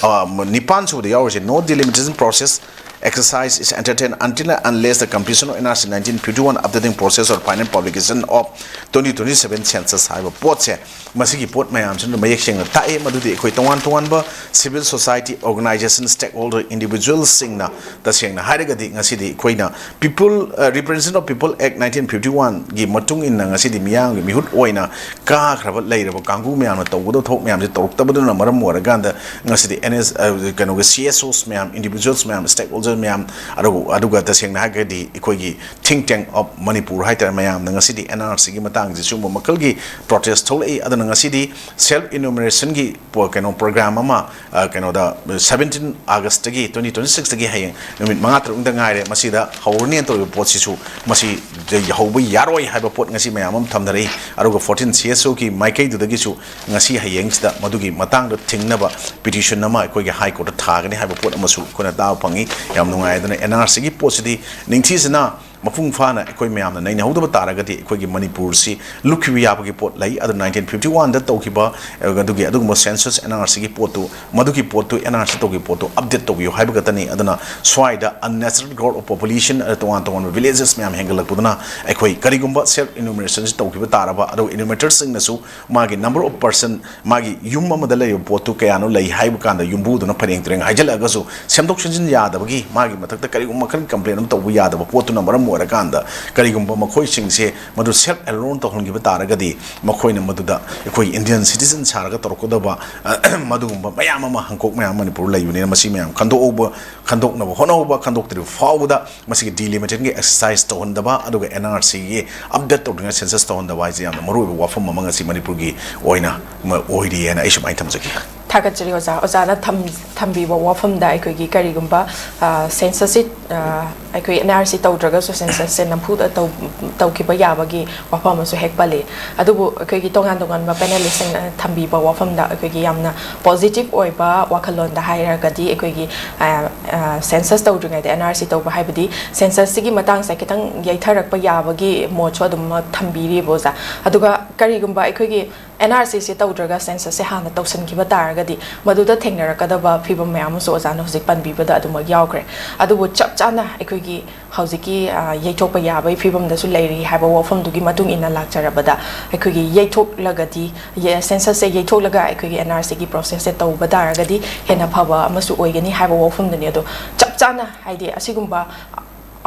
ꯑ, ꯅꯤꯄꯥꯟ ꯁꯨꯕꯗ ꯌꯥꯎꯔꯤꯁꯦ, no delimitation process exercise is entertained until and unless the completion of N R C nineteen fifty-one updating process or final publication of twenty twenty-seven census ꯍꯥꯏꯕ ꯄꯣꯠꯁꯦ, ꯃꯁꯤꯒꯤ ꯄꯣꯠ ꯃꯌꯥꯝꯁꯤꯅ ꯃꯌꯦꯛ ꯁꯦꯡꯅ ꯇꯥꯛꯑꯦ꯫ ꯃꯗꯨꯗꯤ ꯑꯩꯈꯣꯏ ꯇꯣꯉꯥꯟ ꯇꯣꯉꯥꯟꯕ civil society organization, stakeholder, individualꯁꯤꯡꯅ, ꯇꯁꯦꯡꯅ ꯍꯥꯏꯔꯒꯗꯤ ꯉꯁꯤꯗꯤ ꯑꯩꯈꯣꯏꯅ People, ꯑ, Representation of People Act nineteen fifty-one ꯒꯤ ꯃꯇꯨꯡ ꯏꯟꯅ ꯉꯁꯤꯗꯤ ꯃꯤꯌꯥꯝꯒꯤ ꯃꯤꯍꯨꯠ ꯑꯣꯏꯅ ꯀꯥꯈ꯭ꯔꯕ ꯂꯩꯔꯕ ꯀꯥꯡꯕꯨ ꯃꯌꯥꯝꯅ ꯇꯧꯒꯗꯕ ꯊꯕꯛ ꯃꯌꯥꯝꯁꯦ ꯇꯧꯔꯛꯇꯕꯗꯨꯅ ꯃꯔꯝ ꯑꯣꯏꯔꯀꯥꯟꯗ ꯉꯁꯤꯗꯤ N S, ꯑ, ꯀꯩꯅꯣꯒꯤ C S Os ꯃꯌꯥꯝ, individuals ꯃꯌꯥꯝ, stakeholder ꯃꯌꯥꯝ, ꯑꯗꯨ-, ꯑꯗꯨꯒ ꯇꯁꯦꯡꯅ ꯍꯥꯏꯔꯒꯗꯤ ꯑꯩꯈꯣꯏꯒꯤ Think Tank of Manipur ꯍꯥꯏꯇꯥꯔꯦ, ꯃꯌꯥꯝꯅ ꯉꯁꯤꯗꯤ N R C ꯒꯤ ꯃꯇꯥꯡꯁꯦ ꯁꯤꯒꯨꯝꯕ ꯃꯈꯜꯒꯤ protest ꯊꯣꯛꯂꯛꯏ꯫ ꯑꯗꯨꯅ ꯉꯁꯤꯗꯤ self enumeration ꯒꯤ ꯄꯣ-, ꯀꯩꯅꯣ, program ꯑꯃ, ꯑ, ꯀꯩꯅꯣꯗ, seventeen August ꯇꯒꯤ, twenty twenty-six ꯇꯒꯤ, ꯍꯌꯦꯡ ꯅꯨꯃꯤꯠ ꯃꯉꯥ ꯇꯔꯨꯛꯇ ꯉꯥꯏꯔꯦ, ꯃꯁꯤꯗ ꯍꯧꯔꯅꯦꯅ ꯇꯧꯔꯤꯕ ꯄꯣꯠꯁꯤꯁꯨ, ꯃꯁꯤ ꯍꯧꯕ ꯌꯥꯔꯣꯏ ꯍꯥꯏꯕ ꯄꯣꯠ ꯉꯁꯤ ꯃꯌꯥꯝ ꯑꯃ ꯊꯝꯅꯔꯛꯏ꯫ ꯑꯗꯨꯒ fourteen C S O ꯒꯤ ꯃꯥꯏꯀꯩꯗꯨꯗꯒꯤꯁꯨ ꯉꯁꯤ ꯍꯌꯦꯡꯁꯤꯗ ꯃꯗꯨꯒꯤ ꯃꯇꯥꯡꯗ ꯊꯤꯡꯅꯕ petition ꯑꯃ ꯑꯩꯈꯣꯏꯒꯤ High Court ꯇ ꯊꯥꯒꯅꯤ ꯍꯥꯏꯕ ꯄꯣꯠ ꯑꯃꯁꯨ ꯑꯩꯈꯣꯏꯅ ꯇꯥꯕ ꯐꯪꯉꯤ꯫ ꯌꯥꯝ ꯅꯨꯡꯉꯥꯏ꯫ ꯑꯗꯨꯅ N R C ꯒꯤ ꯄꯣꯠꯁꯤꯗꯤ ꯅꯤꯡꯊꯤꯖꯅ ꯃꯄꯨꯡ ꯐꯥꯅ ꯑꯩꯈꯣꯏ ꯃꯌꯥꯝꯅ ꯅꯩꯅꯍꯧꯗꯕ ꯇꯥꯔꯒꯗꯤ ꯑꯩꯈꯣꯏꯒꯤ ꯃꯅꯤꯄꯨꯔꯁꯤ ꯂꯨꯞꯈꯤꯕ ꯌꯥꯕꯒꯤ ꯄꯣꯠ ꯂꯩ꯫ ꯑꯗꯨ nineteen fifty-one ꯗ ꯇꯧꯈꯤꯕ, ꯑꯗꯨꯒꯤ, ꯑꯗꯨꯒꯨꯝꯕ census N R C ꯒꯤ ꯄꯣꯠꯇꯨ, ꯃꯗꯨꯒꯤ ꯄꯣꯠꯇꯨ, N R C ꯇꯧꯈꯤꯕ ꯄꯣꯠꯇꯨ update ꯇꯧꯕꯤꯌꯨ ꯍꯥꯏꯕ ꯈꯛꯇꯅꯤ꯫ ꯑꯗꯨꯅ ꯁ꯭ꯋꯥꯏꯗ unnatural growth of population, ꯑꯗ ꯇꯣꯉꯥꯟ ꯇꯣꯉꯥꯟꯕ villages ꯃꯌꯥꯝ ꯍꯦꯟꯒꯠꯂꯛꯄꯗꯨꯅ ꯑꯩꯈꯣꯏ ꯀꯔꯤꯒꯨꯝꯕ self enumeration ꯁꯤ ꯇꯧꯈꯤꯕ ꯇꯥꯔꯕ, ꯑꯗꯨꯒ enumerators ꯁꯤꯡꯅꯁꯨ ꯃꯥꯒꯤ number of person, ꯃꯥꯒꯤ ꯌꯨꯝ ꯑꯃꯗ ꯂꯩꯔꯤꯕ ꯄꯣꯠꯇꯨ ꯀꯌꯥꯅꯣ ꯂꯩ ꯍꯥꯏꯕ ꯀꯥꯟꯗ ꯌꯨꯝꯕꯨꯗꯨꯅ ꯐꯩꯔꯦꯡ ꯇꯨꯔꯦꯡ ꯍꯥꯏꯖꯤꯜꯂꯛꯑꯒꯁꯨ ꯁꯦꯝꯗꯣꯛ ꯁꯦꯝꯖꯤꯟ ꯌꯥꯗꯕꯒꯤ, ꯃꯥꯒꯤ ꯃꯊꯛꯇ ꯀꯔꯤꯒꯨꯝꯕ ꯃꯈꯜꯒꯤ complain ꯑꯃ ꯇꯧꯕ ꯌꯥꯗꯕ ꯄꯣꯠꯇꯨꯅ ꯃꯔꯝ ꯑꯣꯏꯔꯀꯥꯟꯗ, ꯀꯔꯤꯒꯨꯝꯕ ꯃꯈꯣꯏꯁꯤꯡꯁꯦ ꯃꯗꯨ self enroll ꯇꯧꯍꯟꯈꯤꯕ ꯇꯥꯔꯒꯗꯤ, ꯃꯈꯣꯏꯅ ꯃꯗꯨꯗ ꯑꯩꯈꯣꯏ Indian citizen ꯁꯥꯔꯒ ꯇꯧꯔꯛꯀꯗꯕ, ꯑ, ꯃꯗꯨꯒꯨꯝꯕ ꯃꯌꯥꯝ ꯑꯃ, ꯍꯪꯀꯣꯛ ꯃꯌꯥꯝ ꯃꯅꯤꯄꯨꯔ ꯂꯩꯕꯅꯤꯅ, ꯃꯁꯤ ꯃꯌꯥꯝ ꯈꯟꯗꯣꯛꯍꯧꯕ, ꯈꯟꯗꯣꯛꯅꯕ ꯍꯣꯠꯅꯍꯧꯕ, ꯈꯟꯗꯣꯛꯇ꯭ꯔꯤꯕ ꯐꯥꯎꯕꯗ ꯃꯁꯤꯒꯤ delimitation ꯒꯤ exercise ꯇꯧꯍꯟꯗꯕ, ꯑꯗꯨꯒ N R C ꯒꯤ update ꯇꯧꯗ꯭ꯔꯤꯉꯩ census ꯇꯧꯍꯟꯗꯕ ꯍꯥꯏꯁꯦ ꯌꯥꯝꯅ ꯃꯔꯨꯑꯣꯏꯕ ꯋꯥꯐꯝ ꯑꯃ ꯉꯁꯤ ꯃꯅꯤꯄꯨꯔꯒꯤ ꯑꯣꯏꯅ ꯑꯃ ꯑꯣꯏꯔꯤ ꯍꯥꯏꯅ ꯑꯩ ꯁꯨꯃꯥꯏꯅ ꯊꯝꯖꯒꯦ꯫ ꯊꯥꯒꯠꯆꯔꯤ ꯑꯣꯖꯥ꯫ ꯑꯣꯖꯥꯅ ꯊꯝ-, ꯊꯝꯕꯤꯕ ꯋꯥꯐꯝꯗ ꯑꯩꯈꯣꯏꯒꯤ ꯀꯔꯤꯒꯨꯝꯕ, ꯑ, census ꯁꯤ, ꯑ, ꯑꯩꯈꯣꯏ N R C ꯇꯧꯗ꯭ꯔꯒꯁꯨ census ꯁꯦ ꯅꯝꯐꯨꯗ ꯇꯧ-, ꯇꯧꯈꯤꯕ ꯌꯥꯕꯒꯤ ꯋꯥꯐꯝ ꯑꯃꯁꯨ ꯍꯦꯛ ꯄꯜꯂꯤ꯫ ꯑꯗꯨꯕꯨ ꯑꯩꯈꯣꯏꯒꯤ ꯇꯣꯉꯥꯟ ꯇꯣꯉꯥꯟꯕ panelist ꯁꯤꯡꯅ ꯊꯝꯕꯤꯕ ꯋꯥꯐꯝꯗ ꯑꯩꯈꯣꯏꯒꯤ ꯌꯥꯝꯅ positive ꯑꯣꯏꯕ ꯋꯥꯈꯜꯂꯣꯟꯗ ꯍꯥꯏꯔꯒꯗꯤ ꯑꯩꯈꯣꯏꯒꯤ, ꯑ, ꯑ, census ꯇꯧꯗ꯭ꯔꯤꯉꯩꯗ N R C ꯇꯧꯕ ꯍꯥꯏꯕꯗꯤ census ꯁꯤꯒꯤ ꯃꯇꯥꯡꯁꯦ ꯈꯤꯇꯪ ꯌꯩꯊꯔꯛꯄ ꯌꯥꯕꯒꯤ ꯃꯣꯠꯁꯨ ꯑꯗꯨꯝ ꯊꯝꯕꯤꯔꯤꯕ ꯑꯣꯖꯥ꯫ ꯑꯗꯨꯒ ꯀꯔꯤꯒꯨꯝꯕ ꯑꯩꯈꯣꯏꯒꯤ N R C ꯁꯦ ꯇꯧꯗ꯭ꯔꯒ census ꯁꯦ ꯍꯥꯟꯅ ꯇꯧꯁꯤꯟꯈꯤꯕ ꯇꯥꯔꯒꯗꯤ ꯃꯗꯨꯗ ꯊꯦꯡꯅꯔꯛꯀꯗꯕ ꯐꯤꯕꯝ ꯃꯌꯥꯝ ꯑꯃꯁꯨ ꯑꯣꯖꯥꯅ ꯍꯧꯖꯤꯛ ꯄꯟꯕꯤꯕꯗ ꯑꯗꯨꯃꯛ ꯌꯥꯎꯈ꯭ꯔꯦ꯫ ꯑꯗꯨꯕꯨ ꯆꯞ ꯆꯥꯅ ꯑꯩꯈꯣꯏꯒꯤ ꯍꯧꯖꯤꯛꯀꯤ, ꯑ, ꯌꯩꯊꯣꯛꯄ ꯌꯥꯕꯒꯤ ꯐꯤꯕꯝꯗꯁꯨ ꯂꯩꯔꯤ ꯍꯥꯏꯕ ꯋꯥꯐꯝꯗꯨꯒꯤ ꯃꯇꯨꯡ ꯏꯟꯅ ꯂꯥꯛꯆꯔꯕꯗ ꯑꯩꯈꯣꯏꯒꯤ ꯌꯩꯊꯣꯛꯂꯒꯗꯤ, ꯌꯦ-, census ꯁꯦ ꯌꯩꯊꯣꯛꯂꯒ ꯑꯩꯈꯣꯏꯒꯤ N R C ꯒꯤ process ꯁꯦ ꯇꯧꯕ ꯇꯥꯔꯒꯗꯤ ꯍꯦꯟꯅ ꯐꯕ ꯑꯃꯁꯨ ꯑꯣꯏꯒꯅꯤ ꯍꯥꯏꯕ ꯋꯥꯐꯝꯗꯨꯅꯤ꯫ ꯑꯗꯣ ꯆꯞ ꯆꯥꯅ ꯍꯥꯏꯗꯤ ꯑꯁꯤꯒꯨꯝꯕ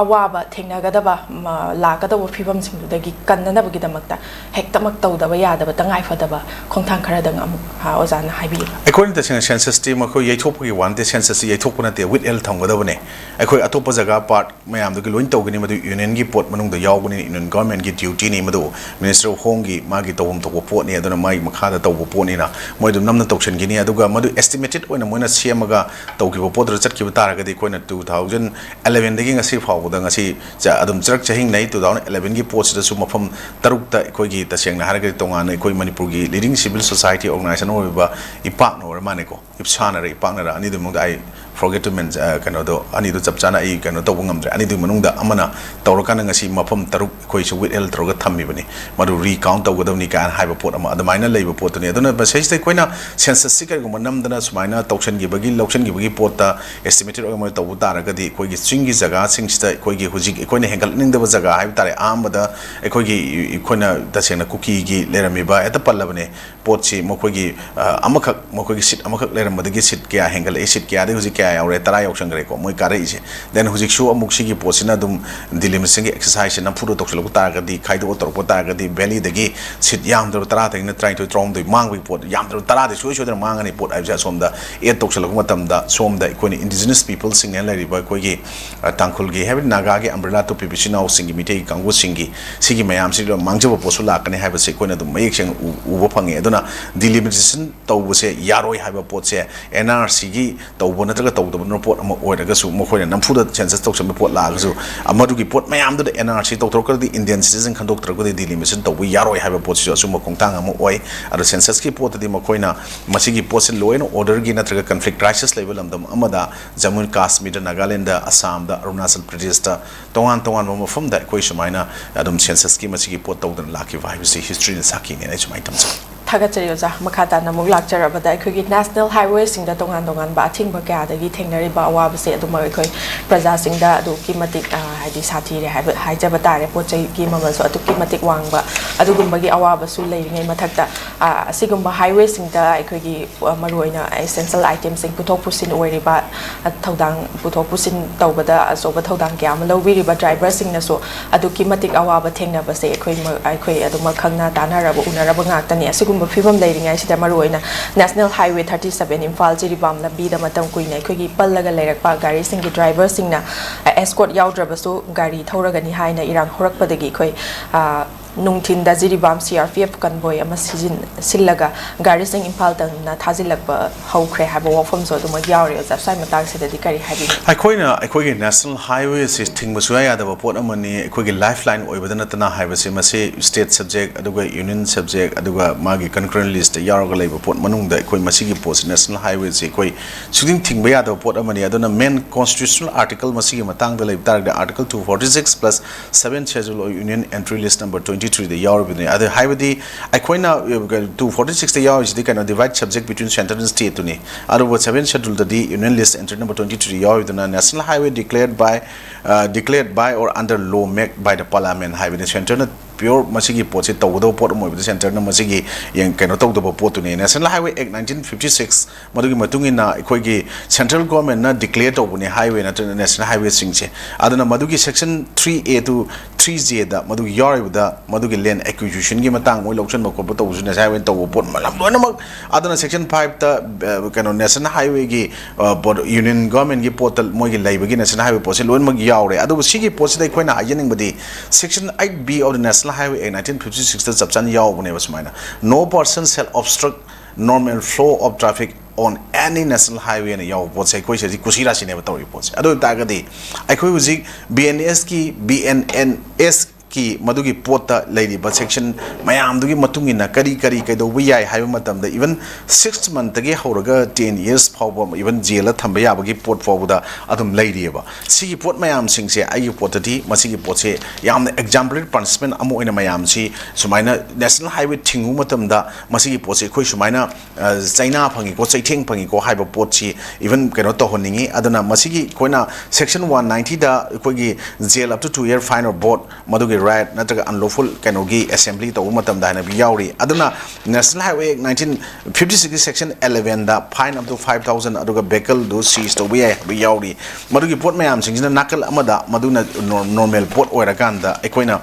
ꯑꯋꯥꯕ ꯊꯦꯡꯅꯒꯗꯕ, ꯃ-, ꯂꯥꯛꯀꯗꯧꯕ ꯐꯤꯕꯝꯁꯤꯡꯗꯨꯗꯒꯤ ꯀꯟꯅꯅꯕꯒꯤꯗꯃꯛꯇ ꯍꯦꯛꯇꯃꯛ ꯇꯧꯗꯕ ꯌꯥꯗꯕ ꯇꯉꯥꯏ ꯐꯗꯕ ꯈꯣꯡꯊꯥꯡ ꯈꯔꯗꯪ ꯑꯃꯨꯛ, ꯑ, ꯑꯣꯖꯥꯅ ꯍꯥꯏꯕꯤꯌꯨ꯫ ꯑꯩꯈꯣꯏꯅ ꯇꯁꯦꯡꯅ census ꯇꯤ ꯃꯈꯣꯏ ꯌꯩꯊꯣꯛꯄꯒꯤ ꯋꯥ ꯅꯠꯇꯦ, census ꯁꯤ ꯌꯩꯊꯣꯛꯄ ꯅꯠꯇꯦ, withheld ꯊꯝꯒꯗꯕꯅꯦ꯫ ꯑꯩꯈꯣꯏ ꯑꯇꯣꯞꯄ ꯖꯒꯥ part ꯃꯌꯥꯝꯗꯨꯒꯤ ꯂꯣꯏꯅ ꯇꯧꯒꯅꯤ, ꯃꯗꯨ union ꯒꯤ ꯄꯣꯠ ꯃꯅꯨꯡꯗ ꯌꯥꯎꯕꯅꯤ, union government ꯒꯤ duty ꯅꯤ ꯃꯗꯨ꯫ Minister of Home ꯒꯤ ꯃꯥꯒꯤ ꯇꯧꯐꯝ ꯊꯣꯛꯄ ꯄꯣꯠꯅꯤ, ꯑꯗꯨꯅ ꯃꯥꯒꯤ ꯃꯈꯥꯗ ꯇꯧꯕ ꯄꯣꯠꯅꯤꯅ ꯃꯣꯏ ꯑꯗꯨꯝ ꯅꯝꯅ ꯇꯧꯁꯤꯟꯈꯤꯅꯤ꯫ ꯑꯗꯨꯒ ꯃꯗꯨ estimated ꯑꯣꯏꯅ ꯃꯣꯏꯅ ꯁꯦꯝꯃꯒ ꯇꯧꯈꯤꯕ ꯄꯣꯠꯇꯨꯗ ꯆꯠꯈꯤꯕ ꯇꯥꯔꯒꯗꯤ ꯑꯩꯈꯣꯏꯅ two thousand eleven ꯗꯒꯤ ꯉꯁꯤ ꯐꯥꯎꯕꯗ ꯉꯁꯤ ꯆ-, ꯑꯗꯨꯝ ꯆꯔꯛ ꯆꯍꯤꯡꯅꯩ꯫ Two thousand eleven ꯒꯤ ꯄꯣꯠꯁꯤꯗꯁꯨ ꯃꯐꯝ ꯇꯔꯨꯛꯇ ꯑꯩꯈꯣꯏꯒꯤ ꯇꯁꯦꯡꯅ ꯍꯥꯏꯔꯒꯗꯤ ꯇꯣꯉꯥꯟꯅ ꯑꯩꯈꯣꯏ ꯃꯅꯤꯄꯨꯔꯒꯤ leading civil society organization ꯑꯣꯏꯔꯤꯕ ꯏꯄꯥꯛꯅ ꯑꯣꯏꯔ ꯃꯥꯜꯂꯦꯀꯣ, ꯏꯞꯁꯥꯅꯔ ꯏꯄꯥꯛꯅꯔ ꯑꯅꯤꯗꯨꯒꯤ ꯃꯅꯨꯡꯗ I forget to mention, ꯑ, ꯀꯩꯅꯣꯗꯣ, ꯑꯅꯤꯗꯣ ꯆꯞ ꯆꯥꯅ ꯑꯩ ꯀꯩꯅꯣ ꯇꯧꯕ ꯉꯝꯗ꯭ꯔꯦ꯫ ꯑꯅꯤꯗꯨꯒꯤ ꯃꯅꯨꯡꯗ ꯑꯃꯅ ꯇꯧꯔꯀꯥꯟꯗ ꯉꯁꯤ ꯃꯐꯝ ꯇꯔꯨꯛ ꯑꯩꯈꯣꯏꯁꯨ withheld ꯇꯧꯔꯒ ꯊꯝꯃꯤꯕꯅꯤ, ꯃꯗꯨ recount ꯇꯧꯒꯗꯕꯅꯤ ꯀꯥꯏꯅ ꯍꯥꯏꯕ ꯄꯣꯠ ꯑꯃ ꯑꯗꯨꯃꯥꯏꯅ ꯂꯩꯕ ꯄꯣꯠꯇꯨꯅꯤ꯫ ꯑꯗꯨꯅ ꯃꯁꯤꯁꯤꯗ ꯑꯩꯈꯣꯏꯅ census ꯁꯤ ꯀꯔꯤꯒꯨꯝꯕ ꯅꯝꯗꯅ ꯁꯨꯃꯥꯏꯅ ꯇꯧꯁꯟꯈꯤꯕꯒꯤ, ꯂꯧꯁꯟꯈꯤꯕꯒꯤ ꯄꯣꯠꯇ estimated ꯑꯣꯏꯅ ꯃꯣꯏ ꯇꯧꯕ ꯇꯥꯔꯒꯗꯤ ꯑꯩꯈꯣꯏꯒꯤ ꯆꯤꯡꯒꯤ ꯖꯒꯥꯁꯤꯡꯁꯤꯗ ꯑꯩꯈꯣꯏꯒꯤ ꯍꯧꯖꯤꯛ ꯑꯩꯈꯣꯏꯅ ꯍꯦꯟꯒꯠꯍꯟꯅꯤꯡꯗꯕ ꯖꯒꯥ ꯍꯥꯏꯕ ꯇꯥꯔꯦ, ꯑꯍꯥꯟꯕꯗ ꯑꯩꯈꯣꯏꯒꯤ, ꯑꯩꯈꯣꯏꯅ ꯇꯁꯦꯡꯅ ꯀꯨꯀꯤꯒꯤ ꯂꯩꯔꯝꯃꯤꯕ, ꯍꯦꯛꯇ ꯄꯜꯂꯕꯅꯦ, ꯄꯣꯠꯁꯤ ꯃꯈꯣꯏꯒꯤ, ꯑ, ꯑꯃꯈꯛ, ꯃꯈꯣꯏꯒꯤ seat ꯑꯃꯈꯛ ꯂꯩꯔꯝꯕꯗꯒꯤ seat ꯀꯌꯥ ꯍꯦꯟꯒꯠꯂꯛꯏ, seat ꯀꯌꯥꯗꯒꯤ ꯍꯧꯖꯤꯛ ꯀꯌꯥ ꯌꯥꯎꯔꯦ, ꯇꯔꯥ ꯌꯧꯁꯟꯈ꯭ꯔꯦꯀꯣ ꯃꯣꯏ ꯀꯥꯔꯛꯏꯁꯦ꯫ Then ꯍꯧꯖꯤꯛꯁꯨ ꯑꯃꯨꯛ ꯁꯤꯒꯤ ꯄꯣꯠꯁꯤꯅ ꯑꯗꯨꯝ delimitation ꯒꯤ exercise ꯁꯦ ꯅꯝꯐꯨꯗ ꯇꯧꯁꯜꯂꯛꯄ ꯇꯥꯔꯒꯗꯤ, ꯈꯥꯏꯗꯣꯛꯑ ꯇꯧꯔꯛꯄ ꯇꯥꯔꯒꯗꯤ, valley ꯗꯒꯤ seat ꯌꯥꯝꯗ꯭ꯔꯕ ꯇꯔꯥꯗꯒꯤꯅ ꯇꯔꯥꯅꯤꯊꯣꯏ, ꯇꯔꯥꯍꯨꯝꯗꯣꯏ ꯃꯥꯡꯕꯒꯤ ꯄꯣꯠ, ꯌꯥꯝꯗ꯭ꯔꯕ ꯇꯔꯥꯗꯤ ꯁꯨꯡꯁꯣꯏ ꯁꯣꯏꯗꯅ ꯃꯥꯡꯒꯅꯤ꯫ ꯄꯣꯠ ꯍꯥꯏꯕꯁꯦ ꯑꯁꯣꯝꯗ add ꯇꯧꯁꯜꯂꯛꯄ ꯃꯇꯝꯗ, ꯁꯣꯝꯗ ꯑꯩꯈꯣꯏꯅ indigenous people ꯁꯤꯡꯅ ꯂꯩꯔꯤꯕ ꯑꯩꯈꯣꯏꯒꯤ, ꯑ, ꯇꯥꯡꯈꯨꯜꯒꯤ, ꯍꯥꯏꯕꯗꯤ ꯅꯥꯒꯥꯒꯤ umbrella ꯇꯨꯞꯄꯤꯕ ꯏꯆꯤꯟ ꯏꯅꯥꯎꯁꯤꯡꯒꯤ, ꯃꯤꯇꯩ ꯀꯥꯡꯕꯨꯁꯤꯡꯒꯤ, ꯁꯤꯒꯤ ꯃꯌꯥꯝꯁꯤꯒ ꯃꯥꯡꯖꯕ ꯄꯣꯠꯁꯨ ꯂꯥꯛꯀꯅꯤ ꯍꯥꯏꯕꯁꯦ ꯑꯩꯈꯣꯏꯅ ꯑꯗꯨꯝ ꯃꯌꯦꯛ ꯁꯦꯡꯅ ꯎ-, ꯎꯕ ꯐꯪꯉꯦ꯫ ꯑꯗꯨꯅ delimitation ꯇꯧꯕꯁꯦ ꯌꯥꯔꯣꯏ ꯍꯥꯏꯕ ꯄꯣꯠꯁꯦ N R C ꯒꯤ ꯇꯧꯕ ꯅꯠꯇ꯭ꯔꯒ ꯇꯧꯗꯕꯅ ꯄꯣꯠ ꯑꯃ ꯑꯣꯏꯔꯒꯁꯨ, ꯃꯈꯣꯏꯅ ꯅꯝꯐꯨꯗ census ꯇꯧꯁꯟꯕ ꯄꯣꯠ ꯂꯥꯛꯑꯒꯁꯨ, ꯃꯗꯨꯒꯤ ꯄꯣꯠ ꯃꯌꯥꯝꯗꯨꯗ N R C ꯇꯧꯊꯣꯛꯇ꯭ꯔꯒꯗꯤ, Indian citizen ꯈꯟꯗꯣꯛꯇ꯭ꯔꯒꯗꯤ delimitation ꯇꯧꯕ ꯌꯥꯔꯣꯏ ꯍꯥꯏꯕ ꯄꯣꯠꯁꯤꯁꯨ ꯑꯆꯨꯝꯕ ꯈꯣꯡꯊꯥꯡ ꯑꯃ ꯑꯣꯏ꯫ ꯑꯗꯣ census ꯀꯤ ꯄꯣꯠꯇꯗꯤ ꯃꯈꯣꯏꯅ ꯃꯁꯤꯒꯤ ꯄꯣꯠꯁꯤ law and order ꯒꯤ ꯅꯠꯇ꯭ꯔꯒ conflict crisis ꯂꯩꯕ ꯂꯝꯗꯝ ꯑꯃꯗ, ꯖꯝꯃꯨ ꯀꯥꯁꯃꯤꯔꯗ, ꯅꯥꯒꯥꯂꯦꯟꯗ, ꯑꯁꯥꯝꯗ, ꯑꯔꯨꯅꯥꯆꯜ ꯄ꯭ꯔꯗꯦꯁꯇ, ꯇꯣꯉꯥꯟ ꯇꯣꯉꯥꯟꯕ ꯃꯐꯝꯗ ꯑꯩꯈꯣꯏ ꯁꯨꯃꯥꯏꯅ ꯑꯗꯨꯝ census ꯀꯤ ꯃꯁꯤꯒꯤ ꯄꯣꯠ ꯇꯧꯗꯅ ꯂꯥꯛꯈꯤꯕ ꯍꯥꯏꯕꯁꯤ history ꯅ ꯁꯥꯈꯤꯅꯦꯅ ꯑꯩ ꯁꯨꯃꯥꯏꯅ ꯊꯝꯖꯩ꯫ ꯊꯥꯒꯠꯆꯔꯤ ꯑꯣꯖꯥ꯫ ꯃꯈꯥ ꯇꯥꯅ ꯑꯃꯨꯛ ꯂꯥꯛꯆꯔꯕꯗ, ꯑꯩꯈꯣꯏꯒꯤ national highway ꯁꯤꯡꯗ ꯇꯣꯉꯥꯟ ꯇꯣꯉꯥꯟꯕ ꯑꯊꯤꯡꯕ ꯀꯌꯥꯗꯒꯤ ꯊꯦꯡꯅꯔꯤꯕ ꯑꯋꯥꯕꯁꯦ ꯑꯗꯨꯃꯛ ꯑꯩꯈꯣꯏ ꯄ꯭ꯔꯖꯥꯁꯤꯡꯗ ꯑꯗꯨꯛꯀꯤ ꯃꯇꯤꯛ, ꯑ, ꯍꯥꯏꯗꯤ ꯁꯥꯊꯤꯔꯦ ꯍꯥꯏꯕ, ꯍꯥꯏꯖꯕ ꯇꯥꯔꯦ꯫ ꯄꯣꯠ ꯆꯩꯒꯤ ꯃꯃꯜꯁꯨ ꯑꯗꯨꯛꯀꯤ ꯃꯇꯤꯛ ꯋꯥꯡꯕ, ꯑꯗꯨꯒꯨꯝꯕꯒꯤ ꯑꯋꯥꯕꯁꯨ ꯂꯩꯔꯤꯉꯩ ꯃꯊꯛꯇ, ꯑ, ꯑꯁꯤꯒꯨꯝꯕ highway ꯁꯤꯡꯗ ꯑꯩꯈꯣꯏꯒꯤ, ꯑ, ꯃꯔꯨꯑꯣꯏꯅ essential item ꯁꯤꯡ ꯄꯨꯊꯣꯛ ꯄꯨꯁꯤꯟ ꯑꯣꯏꯔꯤꯕ, ꯑ, ꯊꯧꯗꯥꯡ ꯄꯨꯊꯣꯛ ꯄꯨꯁꯤꯟ ꯇꯧꯕꯗ ꯑꯆꯧꯕ ꯊꯧꯗꯥꯡ ꯀꯌꯥ ꯑꯃ ꯂꯧꯕꯤꯔꯤꯕ driver ꯁꯤꯡꯅꯁꯨ ꯑꯗꯨꯛꯀꯤ ꯃꯇꯤꯛ ꯑꯋꯥꯕ ꯊꯦꯡꯅꯕꯁꯦ ꯑꯩꯈꯣꯏ ꯃ-, ꯑꯩꯈꯣꯏ ꯑꯗꯨꯃꯛ ꯈꯪꯅ ꯇꯥꯟꯅꯔꯕ, ꯎꯅꯔꯕ ꯉꯥꯛꯇꯅꯤ꯫ ꯑꯁꯤꯒꯨꯝꯕ ꯐꯤꯕꯝ ꯂꯩꯔꯤꯉꯩꯁꯤꯗ ꯃꯔꯨꯑꯣꯏꯅ National Highway thirty seven Imphal Jiribam ꯂꯝꯕꯤꯗ ꯃꯇꯝ ꯀꯨꯏꯅ ꯑꯩꯈꯣꯏꯒꯤ ꯄꯜꯂꯒ ꯂꯩꯔꯛꯄ ꯒꯥꯔꯤꯁꯤꯡꯒꯤ driver ꯁꯤꯡꯅ, ꯑ, escort ꯌꯥꯎꯗ꯭ꯔꯕꯁꯨ ꯒꯥꯔꯤ ꯊꯧꯔꯒꯅꯤ ꯍꯥꯏꯅ ꯏꯔꯥꯡ ꯍꯧꯔꯛꯄꯗꯒꯤ ꯑꯩꯈꯣꯏ, ꯑ, ꯅꯨꯡꯊꯤꯟꯗ Jiribam C R P F convoy ꯑꯃ ꯁꯤꯖꯤꯟ-, ꯁꯤꯜꯂꯒ ꯒꯥꯔꯤꯁꯤꯡ ꯏꯝꯐꯥꯜ ꯇꯝꯅ ꯊꯥꯖꯤꯜꯂꯛꯄ ꯍꯧꯈ꯭ꯔꯦ ꯍꯥꯏꯕ ꯋꯥꯐꯝꯁꯨ ꯑꯗꯨꯃꯛ ꯌꯥꯎꯔꯤ꯫ ꯑꯣꯖꯥ, ꯁ꯭ꯋꯥꯏ ꯃꯇꯥꯡꯁꯤꯗꯗꯤ ꯀꯔꯤ ꯍꯥꯏꯕꯤꯅꯤ? ꯑꯩꯈꯣꯏꯅ ꯑꯩꯈꯣꯏꯒꯤ national highway ꯁꯤ ꯊꯤꯡꯕ ꯁꯨꯡꯌꯥ ꯌꯥꯗꯕ ꯄꯣꯠ ꯑꯃꯅꯤ꯫ ꯑꯩꯈꯣꯏꯒꯤ lifeline ꯑꯣꯏꯕꯗ ꯅꯠꯇꯅ ꯍꯥꯏꯕꯁꯤ, ꯃꯁꯤ state subject, ꯑꯗꯨꯒ union subject, ꯑꯗꯨꯒ ꯃꯥꯒꯤ concurrent list ꯇ ꯌꯥꯎꯔꯒ ꯂꯩꯕ ꯄꯣꯠ ꯃꯅꯨꯡꯗ ꯑꯩꯈꯣꯏ ꯃꯁꯤꯒꯤ ꯄꯣꯠꯁꯤ, national highway ꯁꯤ ꯑꯩꯈꯣꯏ ꯁꯨꯛꯊꯤꯡ ꯊꯤꯡꯕ ꯌꯥꯗꯕ ꯄꯣꯠ ꯑꯃꯅꯤ꯫ ꯑꯗꯨꯅ main constitutional article ꯃꯁꯤꯒꯤ ꯃꯇꯥꯡꯗ ꯂꯩꯕ ꯇꯥꯔꯒꯗꯤ, Article two forty six plus seven Schedule of Union entry list number twenty three ꯗ ꯌꯥꯎꯔꯤꯕꯅꯤ꯫ ꯑꯗꯨ ꯍꯥꯏꯕꯗꯤ ꯑꯩꯈꯣꯏꯅ, ꯑ, two forty six ꯇ ꯌꯥꯎꯔꯤꯁꯤꯗꯤ ꯀꯩꯅꯣ, divide subject between centre and state ꯇꯨꯅꯤ꯫ ꯑꯗꯨꯕꯨ seven Schedule ꯗꯗꯤ union list entry number twenty three ꯌꯥꯎꯔꯤꯗꯨꯅ, national highway declared by, ꯑ, declared by or under law made by the parliament ꯍꯥꯏꯕꯅꯤ꯫ Centre ꯅ ꯄ꯭ꯌꯣꯔ ꯃꯁꯤꯒꯤ ꯄꯣꯠꯁꯤ ꯇꯧꯒꯗꯕ ꯄꯣꯠ ꯑꯃ ꯑꯣꯏꯕꯗ ꯁꯦꯟꯇꯔꯅ ꯃꯁꯤꯒꯤ ꯌꯦꯡ-, ꯀꯩꯅꯣ ꯇꯧꯗꯕ ꯄꯣꯠꯇꯨꯅꯤ꯫ National Highway Act nineteen fifty six, ꯃꯗꯨꯒꯤ ꯃꯇꯨꯡ ꯏꯟꯅ ꯑꯩꯈꯣꯏꯒꯤ central government ꯅ declare ꯇꯧꯕꯅꯦ highway ꯅꯠꯇ꯭ꯔꯒ national highway ꯁꯤꯡꯁꯦ꯫ ꯑꯗꯨꯅ ꯃꯗꯨꯒꯤ section three A to three J ꯗ ꯃꯗꯨꯒꯤ ꯌꯥꯎꯔꯤꯕꯗ ꯃꯗꯨꯒꯤ land acquisition ꯒꯤ ꯃꯇꯥꯡ ꯃꯣꯏ ꯂꯧꯁꯤꯟꯕ ꯈꯣꯠꯄ ꯇꯧꯕꯁꯨ national highway ꯇꯧꯕ ꯄꯣꯠ ꯃꯌꯥꯝ ꯂꯣꯏꯅꯃꯛ꯫ ꯑꯗꯨꯅ section five ꯇ, ꯑ, ꯀꯩꯅꯣ, national highway ꯒꯤ, ꯑ, ꯄꯣꯠ, union government ꯀꯤ ꯄꯣꯠꯇ ꯃꯣꯏꯒꯤ ꯂꯩꯕꯒꯤ national highway ꯄꯣꯠꯁꯦ ꯂꯣꯏꯅꯃꯛ ꯌꯥꯎꯔꯦ꯫ ꯑꯗꯨꯕꯨ ꯁꯤꯒꯤ ꯄꯣꯠꯁꯤꯗ ꯑꯩꯈꯣꯏꯅ ꯍꯥꯏꯖꯅꯤꯡꯕꯗꯤ, section eight B of the National Highway Act nineteen fifty six ꯇ ꯆꯞ ꯆꯥꯅ ꯌꯥꯎꯕꯅꯦꯕ ꯁꯨꯃꯥꯏꯅ: "No person shall obstruct normal flow of traffic on any national highway" ꯍꯥꯏꯅ ꯌꯥꯎꯕ ꯄꯣꯠꯁꯦ ꯑꯩꯈꯣꯏ ꯁꯤꯗꯤ ꯀꯨꯁꯤ ꯔꯥꯁꯤꯅꯦꯕ ꯇꯧꯔꯤꯕ ꯄꯣꯠꯁꯦ꯫ ꯑꯗꯨ ꯑꯣꯏꯕ ꯇꯥꯔꯒꯗꯤ ꯑꯩꯈꯣꯏ ꯍꯧꯖꯤꯛ B N S ꯀꯤ, B N N S ꯀꯤ ꯃꯗꯨꯒꯤ ꯄꯣꯠꯇ ꯂꯩꯔꯤꯕ section ꯃꯌꯥꯝꯗꯨꯒꯤ ꯃꯇꯨꯡ ꯏꯟꯅ ꯀꯔꯤ ꯀꯔꯤ ꯀꯩꯗꯧꯕ ꯌꯥꯏ ꯍꯥꯏꯕ ꯃꯇꯝꯗ, even six month ꯇꯒꯤ ꯍꯧꯔꯒ ten years ꯐꯥꯎꯕ even jail ꯗ ꯊꯝꯕ ꯌꯥꯕꯒꯤ ꯄꯣꯠ ꯐꯥꯎꯕꯗ ꯑꯗꯨꯝ ꯂꯩꯔꯤꯑꯕ꯫ ꯁꯤꯒꯤ ꯄꯣꯠ ꯃꯌꯥꯝꯁꯤꯡꯁꯦ ꯑꯩꯒꯤ ꯄꯣꯠꯇꯗꯤ ꯃꯁꯤꯒꯤ ꯄꯣꯠꯁꯦ ꯌꯥꯝꯅ exemplary punishment ꯑꯃ ꯑꯣꯏꯅ ꯃꯌꯥꯝꯁꯤ ꯁꯨꯃꯥꯏꯅ national highway ꯊꯤꯡꯉꯨ ꯃꯇꯝꯗ ꯃꯁꯤꯒꯤ ꯄꯣꯠꯁꯦ ꯑꯩꯈꯣꯏ ꯁꯨꯃꯥꯏꯅ, ꯑ, ꯆꯩꯅꯥ ꯐꯪꯉꯤꯀꯣ, ꯆꯩꯊꯦꯡ ꯐꯪꯉꯤꯀꯣ ꯍꯥꯏꯕ ꯄꯣꯠꯁꯤ even ꯀꯩꯅꯣ ꯇꯧꯍꯟꯅꯤꯡꯉꯤ꯫ ꯑꯗꯨꯅ ꯃꯁꯤꯒꯤ ꯑꯩꯈꯣꯏꯅ section one ninety ꯗ ꯑꯩꯈꯣꯏꯒꯤ jail up to two year fine or both, ꯃꯗꯨꯒꯤ right ꯅꯠꯇ꯭ꯔꯒ unlawful ꯀꯩꯅꯣꯒꯤ assembly ꯇꯧꯕ ꯃꯇꯝꯗ ꯍꯥꯏꯅ ꯌꯥꯎꯔꯤ꯫ ꯑꯗꯨꯅ National Highway Act nineteen fifty six ꯀꯤ section eleven the fine up to five thousand, ꯑꯗꯨꯒ vehicle ꯗꯨ seize ꯇꯧꯕ ꯌꯥꯏ ꯍꯥꯏꯕ ꯌꯥꯎꯔꯤ꯫ ꯃꯗꯨꯒꯤ ꯄꯣꯠ ꯃꯌꯥꯝꯁꯤꯡꯁꯤꯅ ꯅꯥꯀꯜ ꯑꯃꯗ ꯃꯗꯨꯅ ꯅꯣ-, normal ꯄꯣꯠ ꯑꯣꯏꯔꯀꯥꯟꯗ ꯑꯩꯈꯣꯏꯅ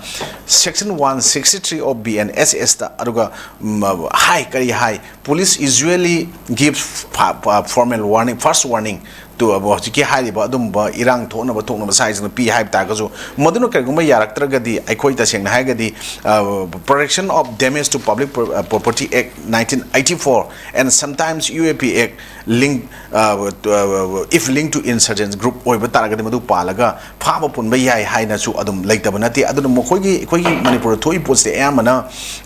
section one sixty three of B N S S ꯇ, ꯑꯗꯨꯒ, ꯎꯝ, ꯍꯥꯏ, ꯀꯔꯤ ꯍꯥꯏ, "Police usually give fa-, fa-, formal warning, first warning to" ꯍꯧꯖꯤꯛꯀꯤ ꯍꯥꯏꯔꯤꯕ ꯑꯗꯨꯝꯕ ꯏꯔꯥꯡ ꯊꯣꯛꯅꯕ ꯊꯣꯛꯅꯕ ꯁꯥꯏꯁꯤꯅ ꯄꯤ ꯍꯥꯏꯕ ꯇꯥꯔꯒꯁꯨ, ꯃꯗꯨꯅ ꯀꯔꯤꯒꯨꯝꯕ ꯌꯥꯔꯛꯇ꯭ꯔꯒꯗꯤ ꯑꯩꯈꯣꯏ ꯇꯁꯦꯡꯅ ꯍꯥꯏꯔꯒꯗꯤ, ꯑ, Protection of Damage to Public Pro-, ꯑ, Property Act nineteen eighty four, and sometimes U A P Act link, ꯑ, ꯑ, if linked to insurgent group ꯑꯣꯏꯕ ꯇꯥꯔꯒꯗꯤ ꯃꯗꯨ ꯄꯥꯜꯂꯒ ꯐꯥꯕ ꯄꯨꯟꯕ ꯌꯥꯏ ꯍꯥꯏꯅꯁꯨ ꯑꯗꯨꯝ ꯂꯩꯇꯕ ꯅꯠꯇꯦ꯫ ꯑꯗꯨꯅ ꯃꯈꯣꯏꯒꯤ, ꯑꯩꯈꯣꯏꯒꯤ ꯃꯅꯤꯄꯨꯔꯗ ꯊꯣꯛꯏ ꯄꯣꯠꯁꯦ ꯑꯌꯥꯝꯕꯅ,